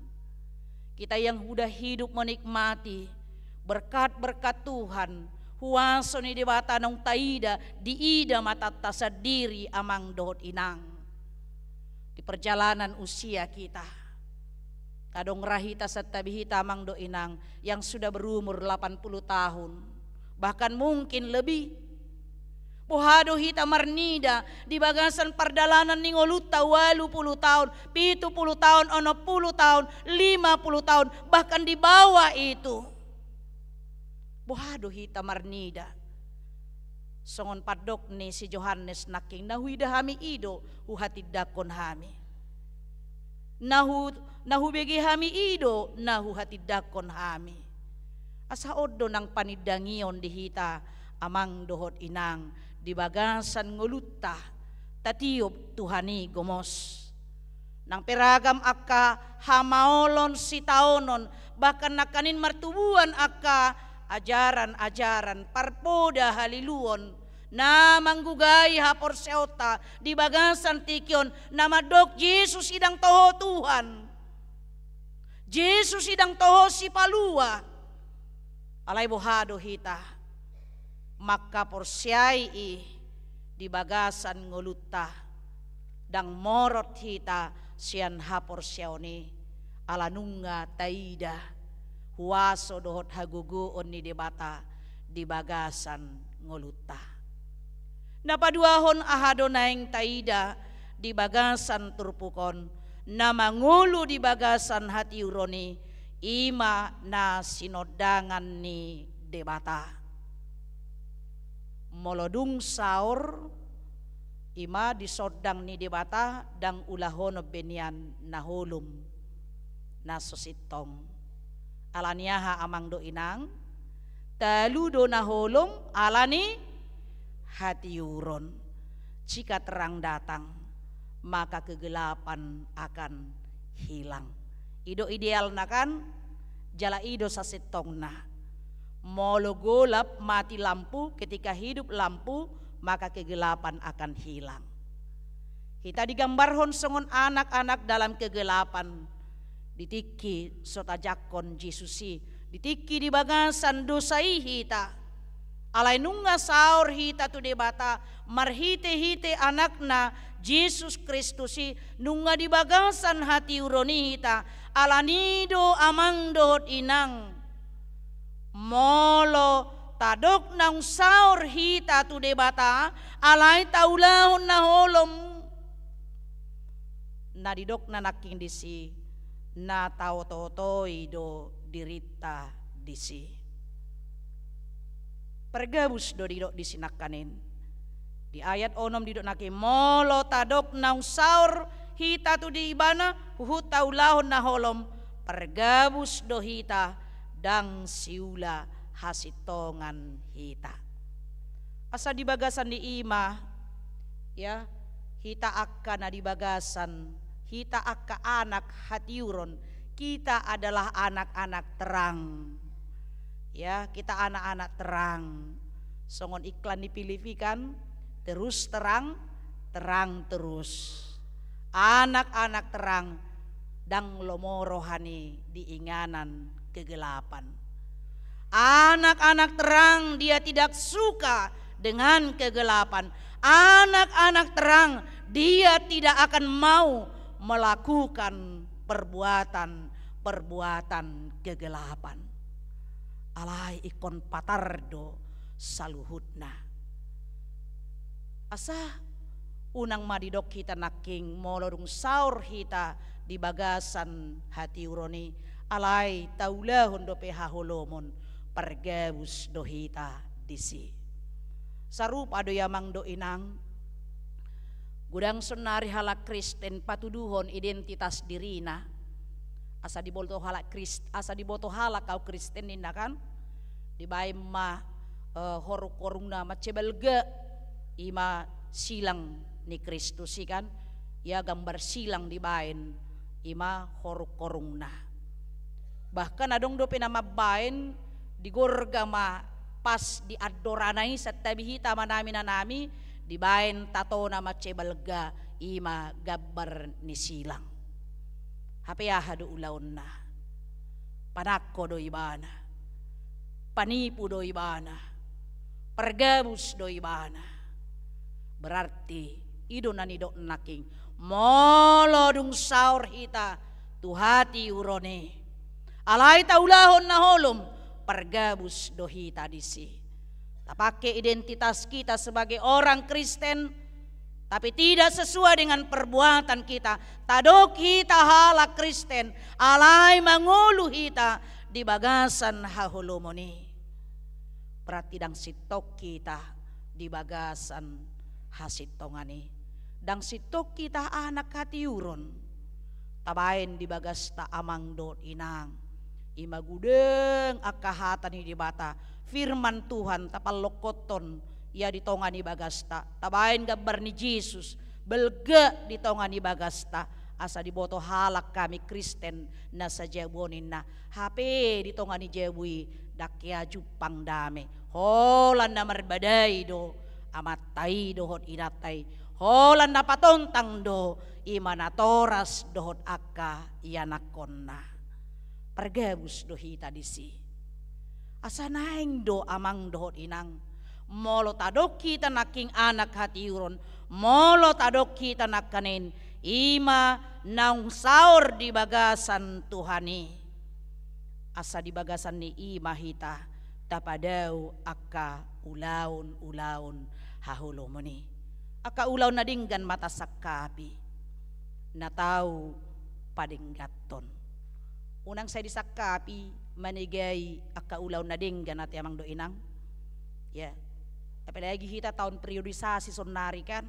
Kita yang sudah hidup menikmati berkat-berkat Tuhan, huaso ni Debata naung taida, diida matanta sandiri, amang dohot inang. Di perjalanan usia kita, adong ra hita santabi hita, amang dohot inang, yang sudah berumur delapan puluh tahun, bahkan mungkin lebih. Boha do hita marnida di bagasan pardalanan ni ngolunta, ualu puluh taon, pitu puluh taon, onom puluh taon, lima puluh taon, bahkan di bawah itu? Boha do hita marnida? Songon pandok ni si Johannes nangkin, na huida hami i do huhatindangkon hami. Na hu-, na hubege hami i do na huhatindangkon hami. Asa on do nang panindangion di hita, amang dohot inang, di bagasan ngolunta, tatiop Tuhan i gomos. Nang pe ragam angka hamaolon sitaonon, bahkan nangkaning martubuan angka ajaran-ajaran parpoda haliluon, na manggugai haporseaonta di bagasan tingki on, na mandok Jesus i ndang toho Tuhan, Jesus i ndang toho Sipalua. Alai boha do hita mangkaporseai i di bagasan ngolunta? Ndang morot hita sian haporseaon i, ala nunga taida huaso dohot hagogoon ni Debata di bagasan ngolunta. Na paduahon, aha do naeng taida di bagasan turpuk on? Na mangolu di bagasan hatiuron i, i ma na sinondangan ni Debata. Molo dung saor, i ma disondang ni Debata, ndang ulahonon be nian na holom, na so sintong. Ala ni aha, amang dohot inang? Talu do na holom, ala ni hatiuron. Jika terang datang, maka kegelapan akan hilang. I do idealna kan? Jala i do sasintongna. Molo golap, mati lampu, ketika hidup lampu, maka kegelapan akan hilang. Hita digambarhon songon anak-anak dalam kegelapan. Di tingki so tajangkon Jesus i, di tingki di bagasan dosa i hita. Alai nunga saor hita tu Debata marhite-hite Anakna, Jesus Kristus i, nunga di bagasan hatiuron i hita. Ala ni i do, amang dohot inang, molo tadok naung saor hita tu Debata, alai taulahon na holom, na didokna nangkin disi, na taoto-otoi do dirinta disi. Pargabus do didok disi nangkaning. Di ayat onom didok nangkin, molo tadok naung saor hita tu di Ibana, huhut taulahon na holom, pargabus do hita, ndang siula hasintongan hita. Asa di bagasan ni i ma, ya, hita angka na di bagasan, hita angka anak hatiuron, kita adalah anak-anak terang. Ya, kita anak-anak terang. Songon iklan ni Philips i kan, terus terang, terang terus. Anak-anak terang, ndang lomo rohana di inganan kegelapan. Anak-anak terang, dia tidak suka dengan kegelapan. Anak-anak terang, dia tidak akan mau melakukan perbuatan-perbuatan kegelapan. Alai ingkon patar do saluhutna. Asa unang ma didok hita nangkin, molo dung saor hita di bagasan hatiuron i, alai taulahon dope haholomon, pargabus do hita disi. Sarupa do i amang dohot inang, godang saonnari halak Kristen patuduhon identitas dirina. Asa diboto halak Krist-, asa diboto halak au Kristen ninna kan, dibaen ma, eh, horung-horungna mansai balga, i ma silang ni Kristus i kan, ia gambar silang dibaen, i ma horung-horungna. Bahkan adong dope na mambaen, di gorga ma pas di andorana i, santabi hita amanami inanami, dibaen tatona mansai balga, i ma gambar ni silang. Hape aha do ulaonna? Panangko do ibana, panipu do ibana, pargabus do ibana. Berarti i do na nidok nangkin, molo dung saor hita tu hatiuron i, alai taulahon na holom, pargabus do hita disi. Tapake identitas kita sebagai orang Kristen, tapi tidak sesuai dengan perbuatan kita, tadok hita halak Kristen, alai mangolu hita di bagasan haholomon i, berarti ndang sintong hita di bagasan hasintongan i. Ndang sintong hita anak hatiuron. Tabaen di bagasta amang dohot inang, i ma godang angka hata ni Debata, firman Tuhan, tapallongkothon ia di tonga ni bagasta. Tabaen gambar ni Jesus, balga di tonga ni bagasta, asa diboto halak hami Kristen na sajabu on ninna. Hape di tonga ni jabu i, ndang hea jumpang dame. Holan na marbadai do amanta i dohot inanta i. Holan na patontang do i ma natoras dohot angka ianakhonna. Pargabus do hita disi. Asa naeng do amang dohot inang, molo tadok hita nangkin anak hatiuron, molo tadok hita nangkaning i ma naung saor di bagasan Tuhan i, asa di bagasan ni i ma hita tapadao angka ulaon-ulaon haholomon i. Angka ulaon na denggan ma tasangkapi, na tau padengganhon. Unang sai disangkapi manegai angka ulaon na denggan ate amang dohot inang. Ya. Apalagi hita taon periodisasi saonnari kan.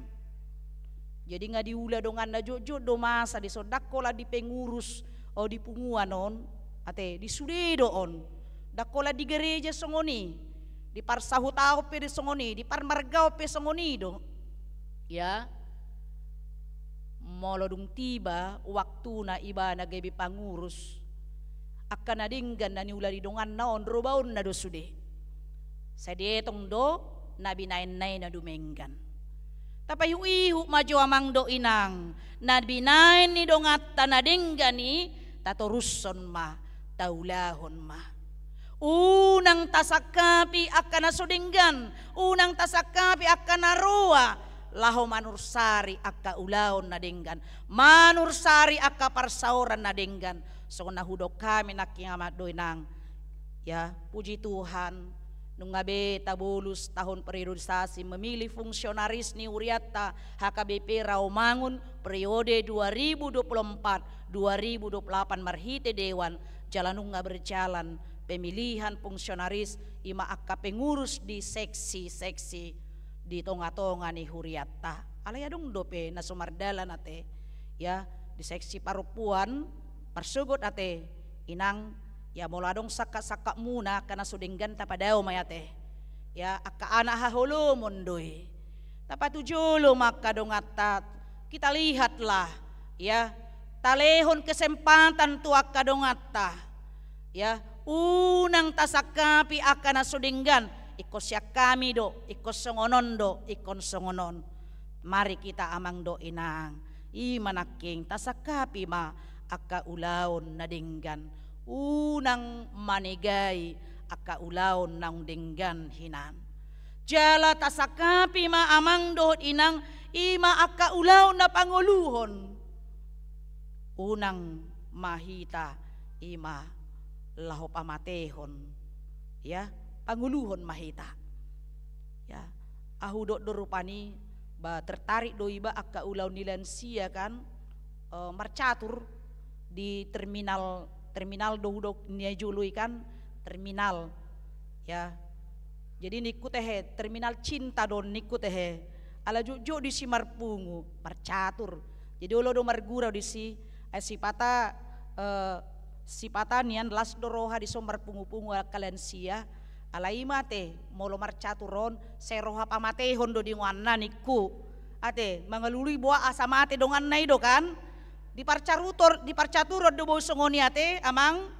Jadi nga diula donganna, jotjot do masa dison, ndang holan di pengurus, o, di punguan on, ate, di sude do on. Ndang holan di gereja songon i, di parsahutaon pe do songon i, di parmargaon pe songon i do. Ya. Molo dung tiba waktuna ibana gabe pangurus, angka na denggan na niula ni donganna on, robaonna do sude. Sai dietong do na binaenna i na dumenggan. Tapaihut-ihut ma jo amang dohot inang, na binaen ni donganta na denggan i, tatorushon ma, taulahon ma. Unang tasangkapi angka na so denggan, unang tasangkapi angka na roa, laho manursari angka ulaon na denggan, manursari angka parsaoran na denggan. Songon na hudok hami nangkin amang dohot inang. Ya, puji Tuhan, nunga be tabolus tahun periodisasi memilih fungsionaris ni hurianta H K B P Rawamangun periode dua ribu dua puluh empat dua ribu dua puluh delapan marhite dewan, jala nunga berjalan pemilihan fungsionaris, i ma angka pengurus di seksi-seksi. di tonga-tonga ni hurianta. Alai adong dope na so mardalan ate, ya, di seksi parompuan, marsogot ate, inang, ya, molo adong sangkap-sangkapmuna angka na so denggan, tapadao ma i ate, ya, angka anak haholomon do i. Tapatujolo ma angka donganta, kita lihatlah, ya, talehon kesempatan tu angka donganta. Ya, unang tasangkapi angka na so denggan, ingkon sian hami do, ingkon songon on do, ingkon songon on. Mari kita amang dohot inang, i ma nangkin, tasangkapi ma angka ulaon na denggan. Unang manegai angka ulaon naung denggan hinan. Jala tasangkapi ma amang dohot inang, i ma angka ulaon na pangoluhon. Unang ma hita i ma laho pamatehon, ya, pangoluhon ma hita. Ya, ahu dok do rupani, ba tertarik do iba angka ulaon ni lansia kan, eh, marcatur di terminal, terminal do hudok na jolo i kan, terminal. Ya. Jadi ningku tehe, terminal cinta do ningku tehe. Ala jotjot disi marpungu, marcatur. Jadi olo do margurau disi, ai sipata, eh, sipata nian las do roha dison marpungu-pungu angka lansia. Alai i ma ate, molo marcatur on, sai roha pamatehon do di donganna ningku. Ate, mangalului boha asa mate donganna i do kan? Di parcarutor, di parcaturon do boi songon i ate, amang.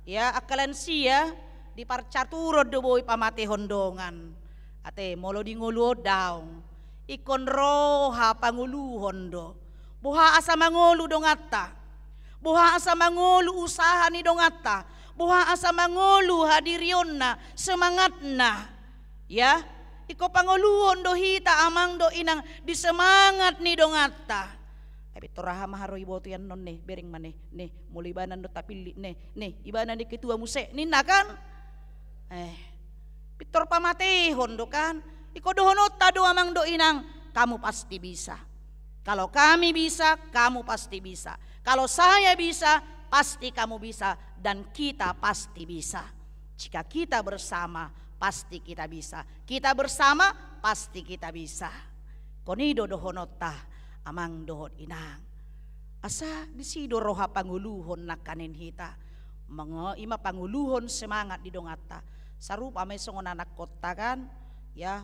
Ya, angka lansia, di parcaturon do boi pamatehon dongan. Ate, molo di ngolu on daong. Ingkon roha pangoluhon do. Boha asa mangolu donganta. Boha asa mangolu usaha ni donganta. Boha asa mangolu hadirionna, semangatna. Ya, ingkon pangoluhon do hita amang dohot inang di semangat ni donganta. Ai pintor aha ma haroa iboto i annon ne, bereng ma ne, ne, molo ibana do tapillit ne, ne, ibana ne ketua muse, ninna kan? Eh, pintor pamatehon do kan? Ingkon dohononta do amang dohot inang, kamu pasti bisa. Kalau kami bisa, kamu pasti bisa. Kalau saya bisa, pasti kamu bisa. Dan kita pasti bisa. Jika kita bersama, pasti kita bisa. Kita bersama, pasti kita bisa. Ingkon i do dohononta, amang dohot inang. Asa disi do roha pangoluhon nangkaning hita. Mango, i ma pangoluhon semangat di donganta. Sarupa ma i songon anakkonta kan, ya,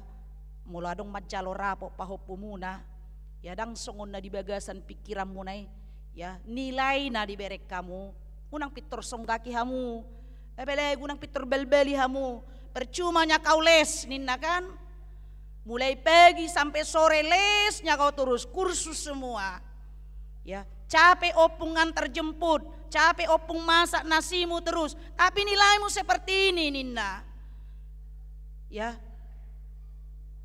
molo adong manjalo rapot pahompumuna, ya, ndang songon na di bagasan pingkiranmuna i, ya, nilai na dibereng hamu, unang pintor songgaki hamu, apalagi unang pintor balbali hamu, percuma nya kau les, ninna kan? Mulai pagi sampai sore les nya kau terus, kursus semua. Ya, capek ompung ngantar jemput, capek ompung masak nasimu terus, tapi nilaimu seperti ini, ninna. Ya,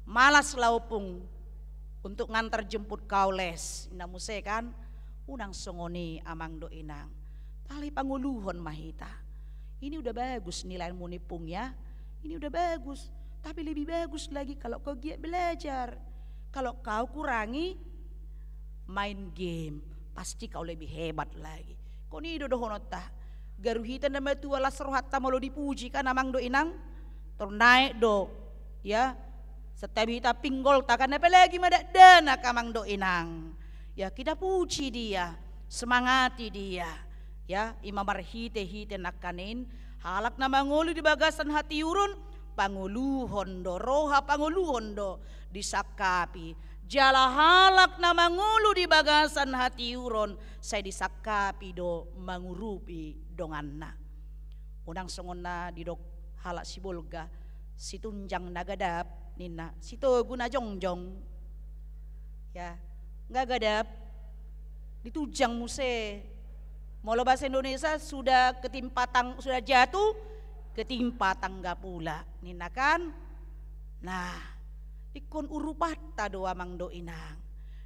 malaslah ompung untuk ngantar jemput kau les, ninna muse kan? Unang songon i amang dohot inang. Alai pangoluhon ma hita. Ini udah bagus nilaimu ni pung ya. Ini udah bagus. Tapi lebih bagus lagi kalau kau giat belajar. Kalau kau kurangi main game, pasti kau lebih hebat lagi. Ingkon i do dohononta. Garu hita na matua las rohanta molo dipuji kan amang dohot inang. Tor naek do, ya. Setiap hita pinggolta kan, apalagi ma dakdanak amang dohot inang. Ya, kita puji dia, semangati dia. Ya, i ma marhite-hite nangkaning, halak na mangolu di bagasan hatiuron, pangoluhon do, roha pangoluhon do disangkapi. Jala halak na mangolu di bagasan hatiuron, sai disangkapi do mangurupi donganna. Unang songon na didok halak Sibolga, situnjang na gadap, ninna, sitogu na jongjong. Ya, nga gadap, ditunjang muse. Molo bahasa Indonesia, sudah ketimpa tang-, sudah jatuh, ketimpa tangga pula, ninna kan? Nah, ingkon urupanta do amang dohot inang.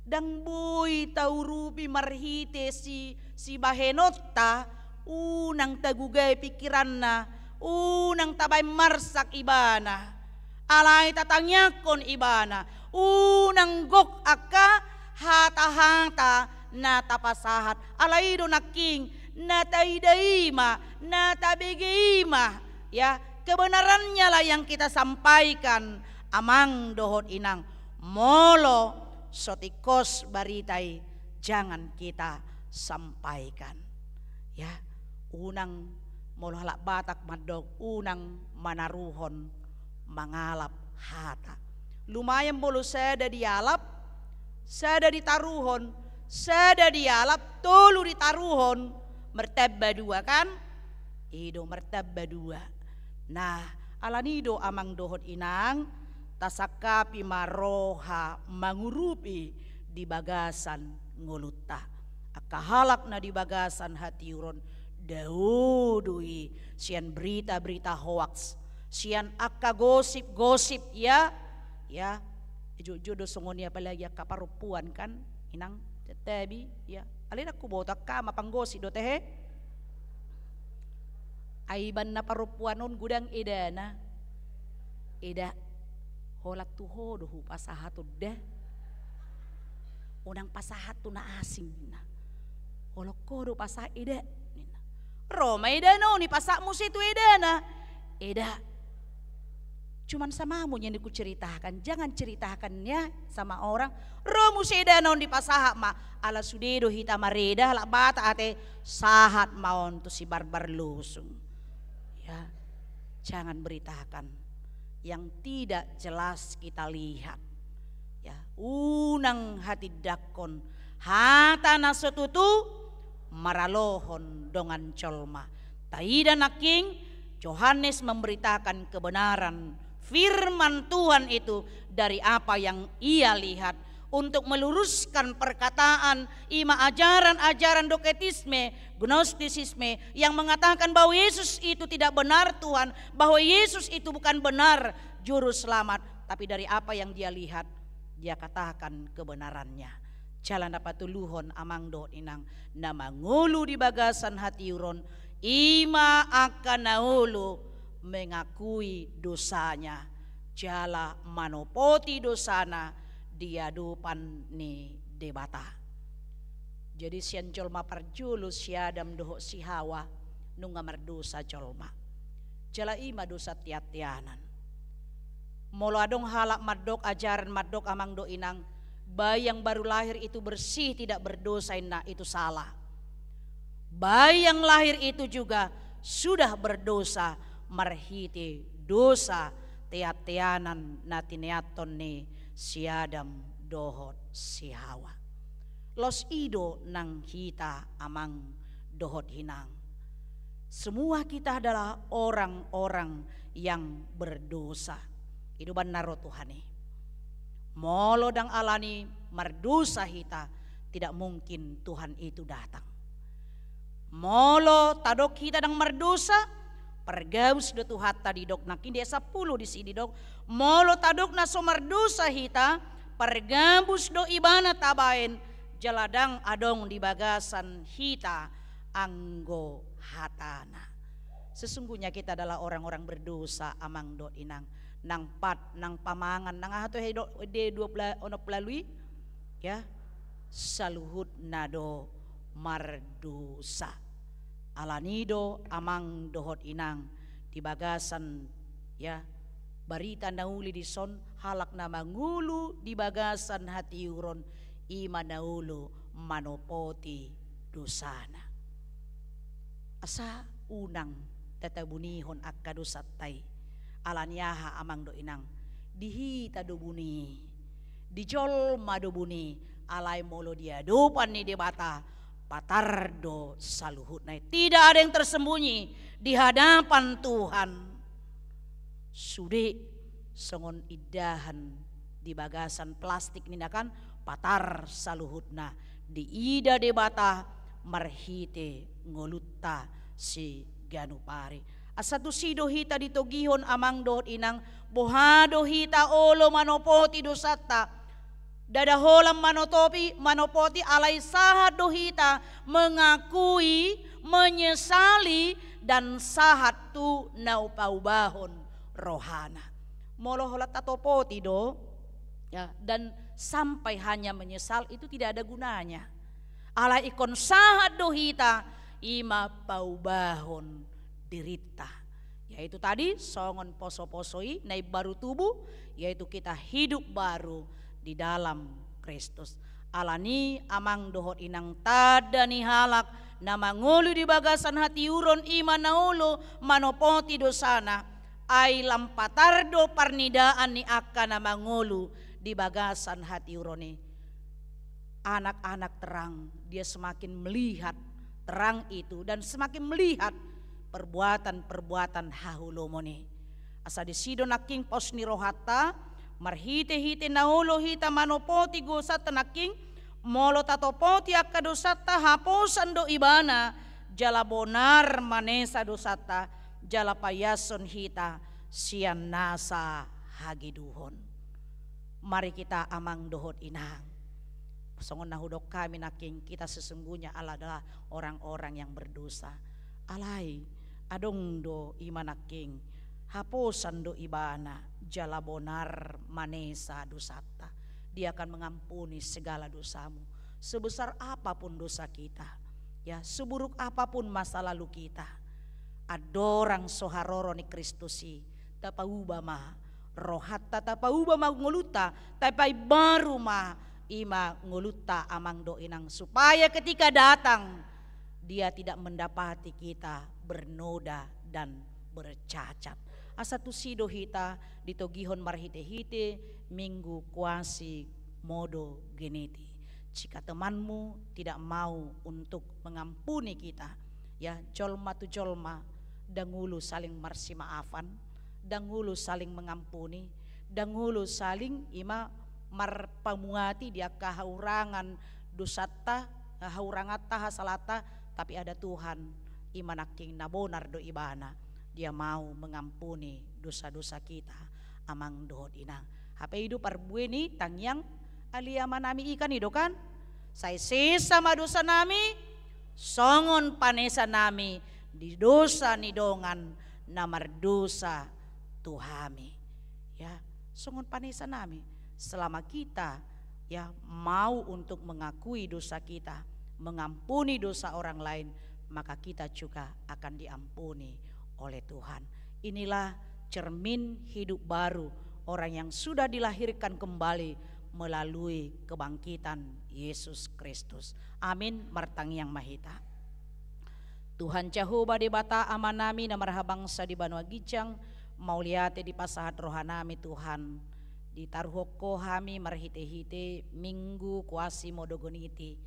Ndang boi taurupi marhite si, sibahenonta, unang tagugai pingkiranna, unang tabaen marsak ibana. Alai tatangiangkon ibana, unang gok angka hata-hata na tapasahat. Alai i do nangkin, na taida i ma, na tabege i ma. Ya, kebenarannya lah yang kita sampaikan, amang dohot inang. Molo so tingkos barita i, jangan kita sampaikan. Ya, unang, molo halak Batak mandok, unang manaruhon mangalap hata. Lumayan molo sada dialap, sada ditaruhon, sada dialap, tolu ditaruhon, martamba dua, kan? I do, martamba dua. Nah, alani do, amang dohot inang, tasangkapi ma roha mangurupi di bagasan ngolunta. Angka halak na di bagasan hatiuron, dao do i sian berita-berita hoaks, sian angka gosip-gosip, ya. Ya, jujur do songon i, apalagi angka parompuan, kan, inang, tetapi, ya, alai ndang huboto, angka ma panggosip do, tehe. Ai banna parompuan on godang edana. Eda, holan tu ho do hupasahat on da. Unang pasahat tu na asing, ninna. Holan ho do pasahat, eda, ninna. Ro ma edana on, dipasahat muse tu edana. Eda. Cuman samamu nian huceritakan, jangan ceritakan ya sama orang. Ro muse edana on, dipasahat ma. Ala sude do hita mareda, halak Batak ate, sahat ma on tu si Barbar Lusung. Ya, jangan beritakan yang tidak jelas kita lihat. Ya, unang hatindangkon hata na so tutu maralohon dongan jolma. Taida nangkin, Yohanes memberitakan kebenaran firman Tuhan itu dari apa yang ia lihat, untuk meluruskan perkataan, i ma ajaran-ajaran doketisme, gnostisisme, yang mengatakan bahwa Yesus itu tidak benar Tuhan, bahwa Yesus itu bukan benar juru selamat, tapi dari apa yang dia lihat, dia katakan kebenarannya. Jala na patoluhon, amang dohot inang, na mangolu di bagasan hatiuron, i ma angka na olo mengakui dosanya, jala manopoti dosana di adopan ni Debata. Jadi, sian jolma parjolo, si Adam dohot si Hawa, nunga mardosa jolma. Jala i ma dosa teanteanan. Molo adong halak mandok, ajaran mandok, amang dohot inang, bayi yang baru lahir itu bersih, tidak berdosa, inna, itu salah. Bayi yang lahir itu juga sudah berdosa marhite dosa teanteanan na tineanhon ni si Adam dohot si Hawa. Laos i do nang hita, amang dohot inang. Semua kita adalah orang-orang yang berdosa. I do banna ro Tuhan i. Molo ndang alani mardosa hita, tidak mungkin Tuhan itu datang. Molo tadok hita ndang mardosa, pargabus do Tuhanta, didok nangkin di ayat sampulu disi, didok, molo tadok na so mardosa hita, pargabus do Ibana tabaen, jala ndang adong di bagasan hita anggo hatana. Sesungguhnya kita adalah orang-orang berdosa, amang dohot inang. Nang pat, nang pamangan, nang aha tu, he, do, de dua pla-, onom pulu ualu i, ya, saluhutna do mardosa. Alani do, amang dohot inang, di bagasan, ya, barita na uli dison, halak na mangolu di bagasan hatiuron, i ma na olo manopoti dosana. Asa unang tatabunihon angka dosanta i. Alani aha, amang dohot inang? Di hita do buni, di jolma do buni, alai molo di adopan ni Debata, patar do saluhutna i. Tidak ada yang tersembunyi di hadapan Tuhan. Sude songon indahan di bagasan plastik, ninna kan, patar saluhutna, diida Debata marhite ngolunta siganup ari. Asa tusi do hita ditogihon, amang dohot inang, boha do hita olo manopoti dosanta. Ndada holan manotopi, manopoti, alai sahat do hita mengakui, menyesali, dan sahat tu na paubahon rohana. Molo holan tatopoti do, ya, dan sampai hanya menyesal, itu tidak ada gunanya. Alai ingkon sahat do hita, i ma paubahon dirinta. Yaitu tadi, songon poso-poso i, na imbaru tubu, yaitu kita hidup baru di dalam Kristus. Alani, amang dohot inang, tanda ni halak na mangolu di bagasan hatiuron i ma na olo manopoti dosana, ai lam patar do parnidaan ni angka na mangolu di bagasan hatiuron i. Anak-anak terang, dia semakin melihat terang itu dan semakin melihat perbuatan-perbuatan haholomon i. Asa disi do nangkin pos ni rohanta, marhite-hite na olo hita manopoti dosanta nangkin, molo tatopoti angka dosanta, haposan do Ibana, jala bonar manesa dosanta, jala paiashon hita sian nasa hageduhon. Mari kita, amang dohot inang. Songon na hudok hami nangkin, kita sesungguhnya adalah orang-orang yang berdosa. Alai, adong do i ma nangkin, haposan do Ibana, jala bonar manesa dosanta. Dia akan mengampuni segala dosamu. Sebesar apapun dosa kita, ya, seburuk apapun masa lalu kita, andorang so haroro ni Kristus i, tapauba ma rohanta, tapauba ma ngolunta, tapaimbaru ma i ma ngolunta, amang dohot inang, supaya ketika datang, Dia tidak mendapati kita bernoda dan bercacat. Asa tusi do hita ditogihon marhite-hite Minggu Quasimodogeniti. Jika temanmu tidak mau untuk mengampuni kita, ya, jolma tu jolma, ndang olo saling marsimaafan, ndang olo saling mengampuni, ndang olo saling i ma marpamuati di angka haurangan dosanta, hauranganta, hasalanta, tapi ada Tuhan, i ma nangkin na bonar do Ibana, Dia mau mengampuni dosa-dosa kita, amang dohot inang. Hape i do parbue ni tangiang Ale Amanami i kan, i do kan? Sai sesa ma dosanami, songon panesanami di dosa ni dongan na mardosa tu hami. Ya, songon panesanami. Selama kita, ya, mau untuk mengakui dosa kita, mengampuni dosa orang lain, maka kita juga akan diampuni oleh Tuhan. Inilah cermin hidup baru orang yang sudah dilahirkan kembali melalui kebangkitan Yesus Kristus. Amin. Martangiang ma hita. Tuhan Jahowa Debata Amanami na marhabangsa di banua ginjang, mauliate dipasahat rohanami Tuhan, ditaruhon Ho hami marhite-hite Minggu Quasimodogeniti,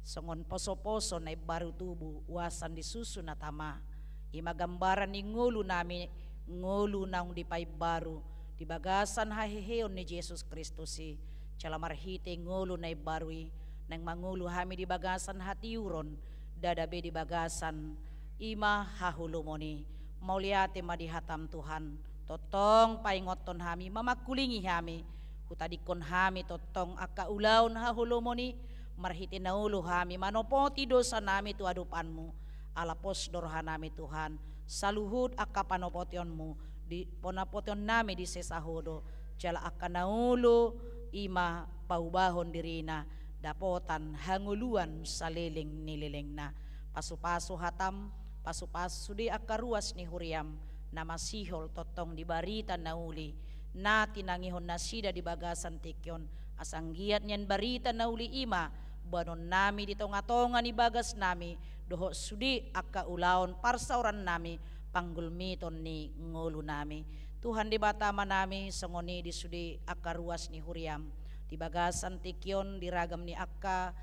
songon poso-poso na imbaru tubu uasan di susu na tama. I ma gambaran ni ngolunami, ngolu naung dipaimbaru di bagasan haheheon ni Jesus Kristus i. Jala marhite ngolu na imbaru i, naeng mangolu hami di bagasan hatiuron, ndada be di bagasan i ma haholomon i. Mauliate ma di hataM Tuhan, tongtong paingothon hami, mamangkulingi hami, hutadingkon hami tongtong angka ulaon haholomon i, marhite na olo hami manopoti dosanami tu adopanMu. Ala pos do rohanami Tuhan, saluhut angka panopotionMu, di panopotionnami disesa Ho do, jala angka na olo i ma paubahon dirina, dapotan hangoluan saleleng ni lelengna. Pasu-pasu hataM, pasu-pasu sude angka ruas ni huriaM, na masihol tongtong di barita na uli, na tinangihon nasida di bagasan tingki on, asa anggiat nian barita na uli i ma boanonnami di tonga-tonga ni bagasnami, dohot sude angka ulaon parsaorannami, panggulmiton ni ngolunami. Tuhan Debata Amanami, songon i di sude angka ruas ni huriaM, di bagasan tingki on di ragam ni angka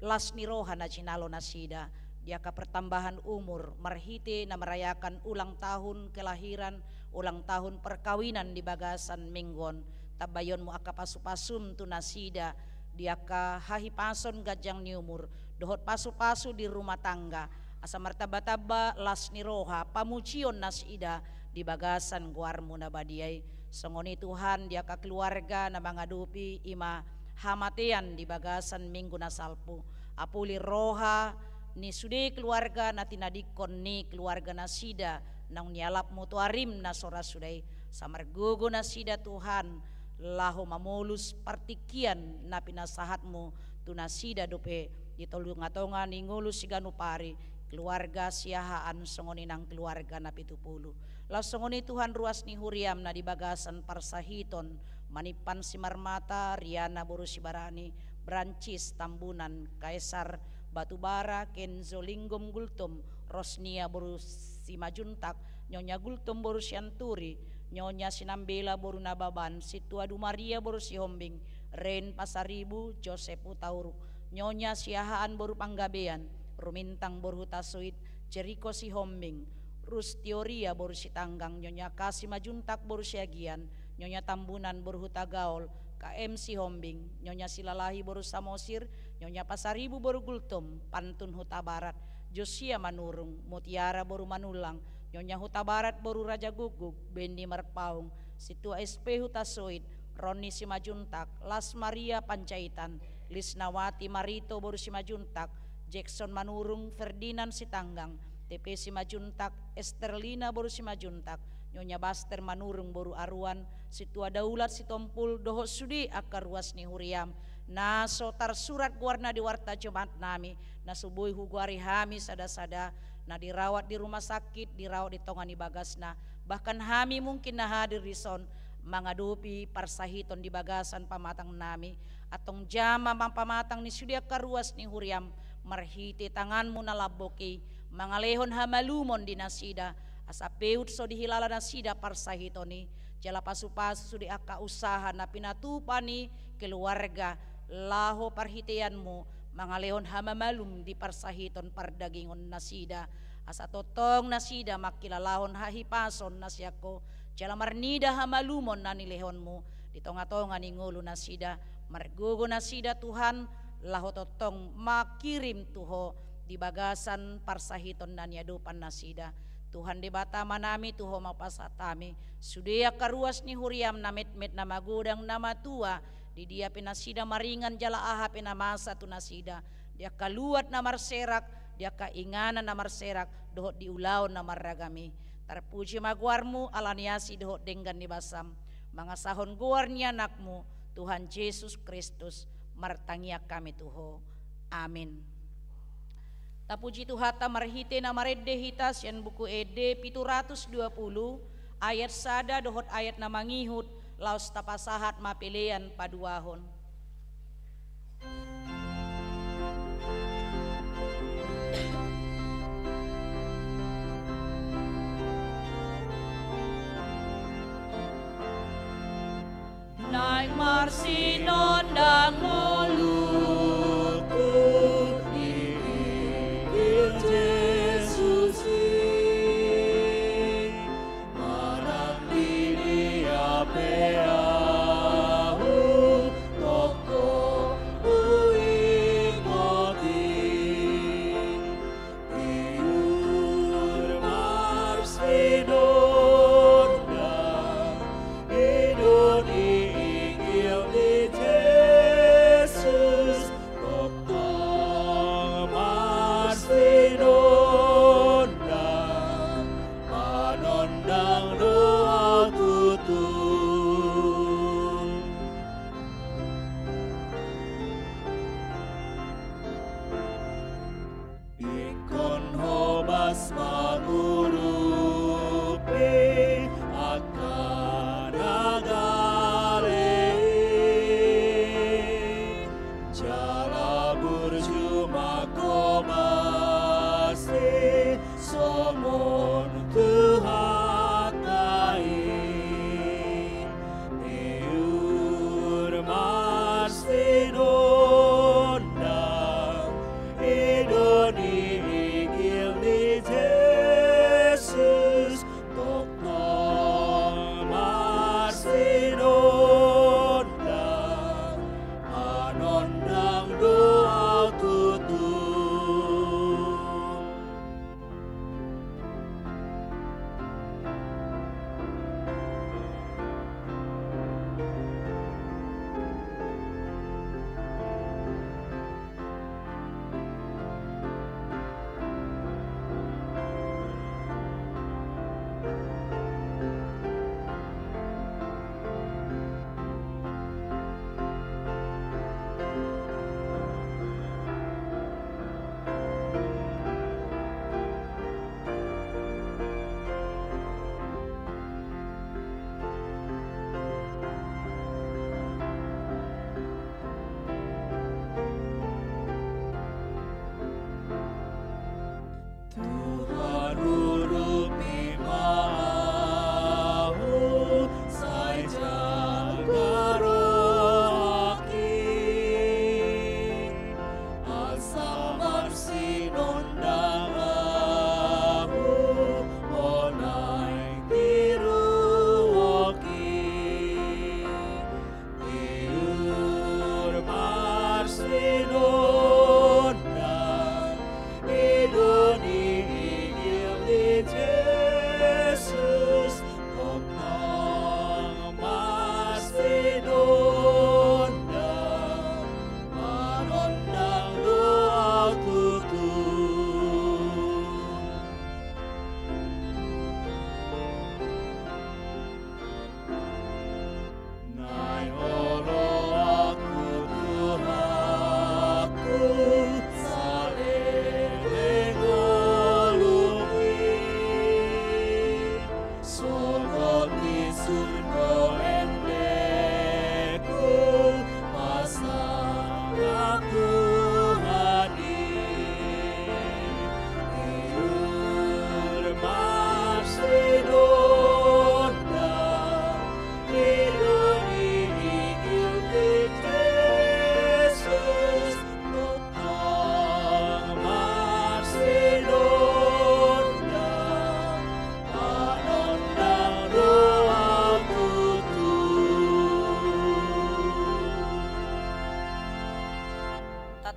las ni roha na jinalo nasida, di angka pertambahan umur, marhite na merayakan ulang tahun kelahiran, ulang tahun perkawinan di bagasan Minggu on, tambaionMu angka pasu-pasuM tu nasida, di angka hahipason ganjang ni umur, dohot pasu-pasu di rumah tangga, asa martamba-tamba las ni roha, pamujion nasida di bagasan goarMu na badia i. Songon i Tuhan, di angka keluarga na mangadopi i ma hamatean di bagasan Minggu na salpu, apuli roha ni sude keluarga na tinadingkon ni keluarga nasida, naung nialapMu tu ariM na so ra suda i, asa margogo nasida Tuhan, laho mamolus partingkian na pinasahatMu tu nasida dope di tonga-tonga ni ngolu siganup ari, keluarga Siahaan songon i nang keluarga Napitupulu. Laos songon i Tuhan ruas ni huriaM na di bagasan parsahiton, Manimpan Simarmata, Riana boru Sibarani, Brancis Tambunan, Kaisar Batubara, Kenzo Linggom Gultom, Rosnia boru Simanjuntak, Nyonya Gultom boru Sianturi, Nyonya Sinambela boru Nababan, Sintua Dumaria boru Sihombing, Ren Pasaribu, Josep Hutauruk, Nyonya Siahaan boru Panggabean, Rumintang boru Hutasoit, Jeriko Sihombing, Rustioria boru Sitanggang, Nyonya Ka Simanjuntak boru Siagian, Nyonya Tambunan boru Hutagaol, K M Sihombing, Nyonya Silalahi boru Samosir, Nyonya Pasaribu boru Gultom, Pantun Hutabarat, Josia Manurung, Mutiara boru Manullang, Nyonya Hutabarat boru Rajagukguk, Benny Marpaung, Sintua S P Hutasoit, Ronni Simanjuntak, Las Maria Panjaitan, Lisnawati Marito boru Simanjuntak, Jackson Manurung, Ferdinand Sitanggang, T P Simanjuntak, Esterlina boru Simanjuntak, Nyonya Baster Manurung boru Aruan, Sintua Daulat Sitompul, dohot sude angka ruas ni huriam, na so tarsurat goarna di warta Jumat nami, na so boi hugoari hami sada-sada, na dirawat di rumah sakit, dirawat di tonga ni bagasna, bahkan hami mungkin na hadir dison, mangadopi parsahiton di bagasan pamatang nami, antong jamma ma pamatang ni sude angka ruas ni huriam, marhite tanganmu na lambok i, mangalehon hamalumon di nasida, asa peut so dihilala nasida parsahiton i, jala pasu-pasu sude angka usaha na pinatupa ni keluarga, laho parhiteanmu, mangalehon hamamalum di parsahiton pardagingon nasida, asa tongtong nasida mangkilalahon hahipason na sian Ho, jala marnida hamalumon na nilehonmu, di tonga-tonga ni ngolu nasida, margogo nasida Tuhan, laho tongtong mangkirim tu Ho, di bagasan parsahiton na niadopan nasida. Tuhan Debata Amanami, tu Ho ma hupasahat hami, sude angka ruas ni huriam na metmet na magodang na matua, di dia pe nasida maringan jala aha pe na masa tu nasida, di angka luat na marserak, di angka inganan na marserak, dohot di ulaon na marragam i. Tarpuji ma goarmu, ala ni asi dohot denggan ni basam, mangasahon goar ni Anakmu, Tuhan Jesus Kristus, martangiang hami tu Ho. Amin. Tapuji Tuhanta marhite na marende hita sian buku ende pitu ratus dua pulu, ayat sada dohot ayat na mangihut, laos tapasahat ma pelean paduahon. Naeng marsinondang ngolungku di Injil Jesus i, manang di dia pe ahu tongtong huingot i. Tiur marsinondang, i do di Injil ni Jesus, tongtong marsinondang, manondang do tutu. Ingkon hobas mangurupi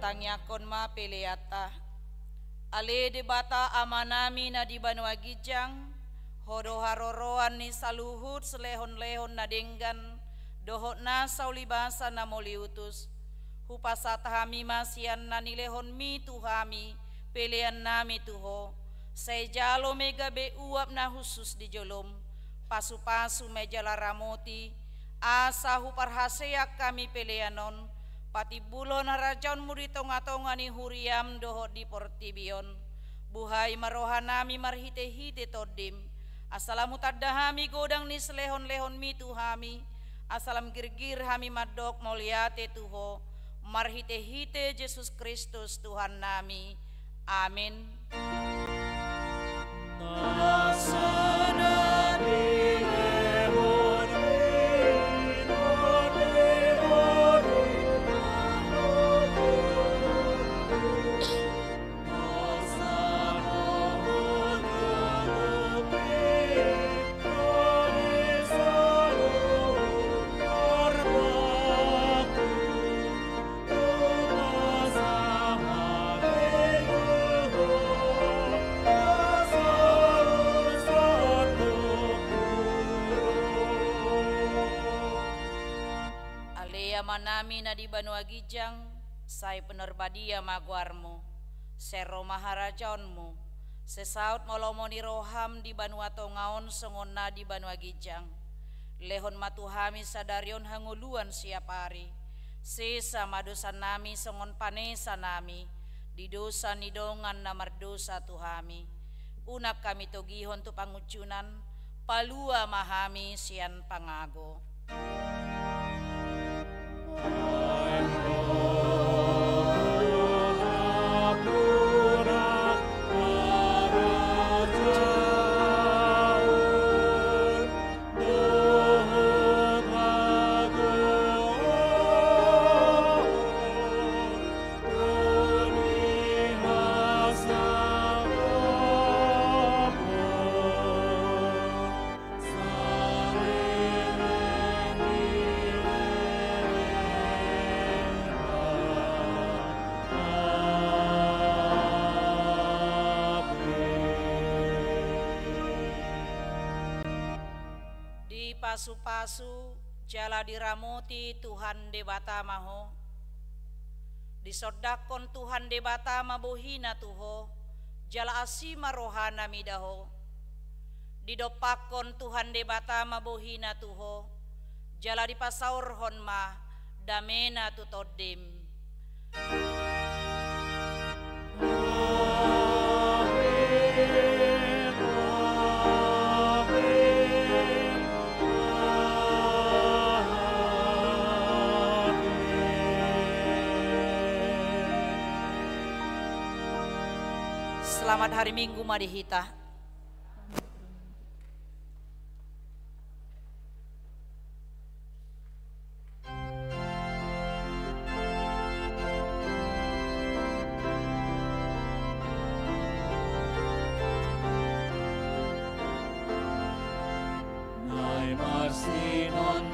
Tangiangkon ma peleanta. Ale Debata Amanami na di banua ginjang, Ho do haroroan ni saluhut silehonlehon na denggan dohot nasa ulibasa na mauliutus. Hupasahat hami ma sian na nilehonMi tu hami peleannami tu Ho. Sai jalo ma i gabe uap na hushus di joloM. Pasupasu ma i jala ramoti, asa huparhaseang hami pelean on patimbulhon harajaonMu di tongatonga ni huriaM dohot di portibi on. Buhai ma rohanami marhitehite TondiM, asa lam hutanda hami godang ni silehonlehonMi tu hami, asa lam girgir hami mandok mauliate tu Ho, marhitehite Jesus Kristus Tuhannami. Amin. Ale Amanami na di banua ginjang, sai pinarbadia ma goarMu. Sai ro ma harajaonMu. Sai saut ma lomo ni rohaM di banua tonga on songon na di banua ginjang. Lehon ma tu hami sadari on hangoluan siapari. Sesa ma dosanami songon panesanami di dosa ni dongan na mardosa tu hami. Unang hami togihon tu pangunjunan, palua ma hami sian pangago. Dipasupasu jala diramoti Tuhan Debata ma ho. Disondangkon Tuhan Debata ma bohiNa tu ho, jala asi ma rohaNa mida ho. Didompakkon Tuhan Debata ma bohiNa tu ho, jala dipasaorhon ma dameNa tu tondim. Selamat hari Minggu ma di hita. Naeng marsinon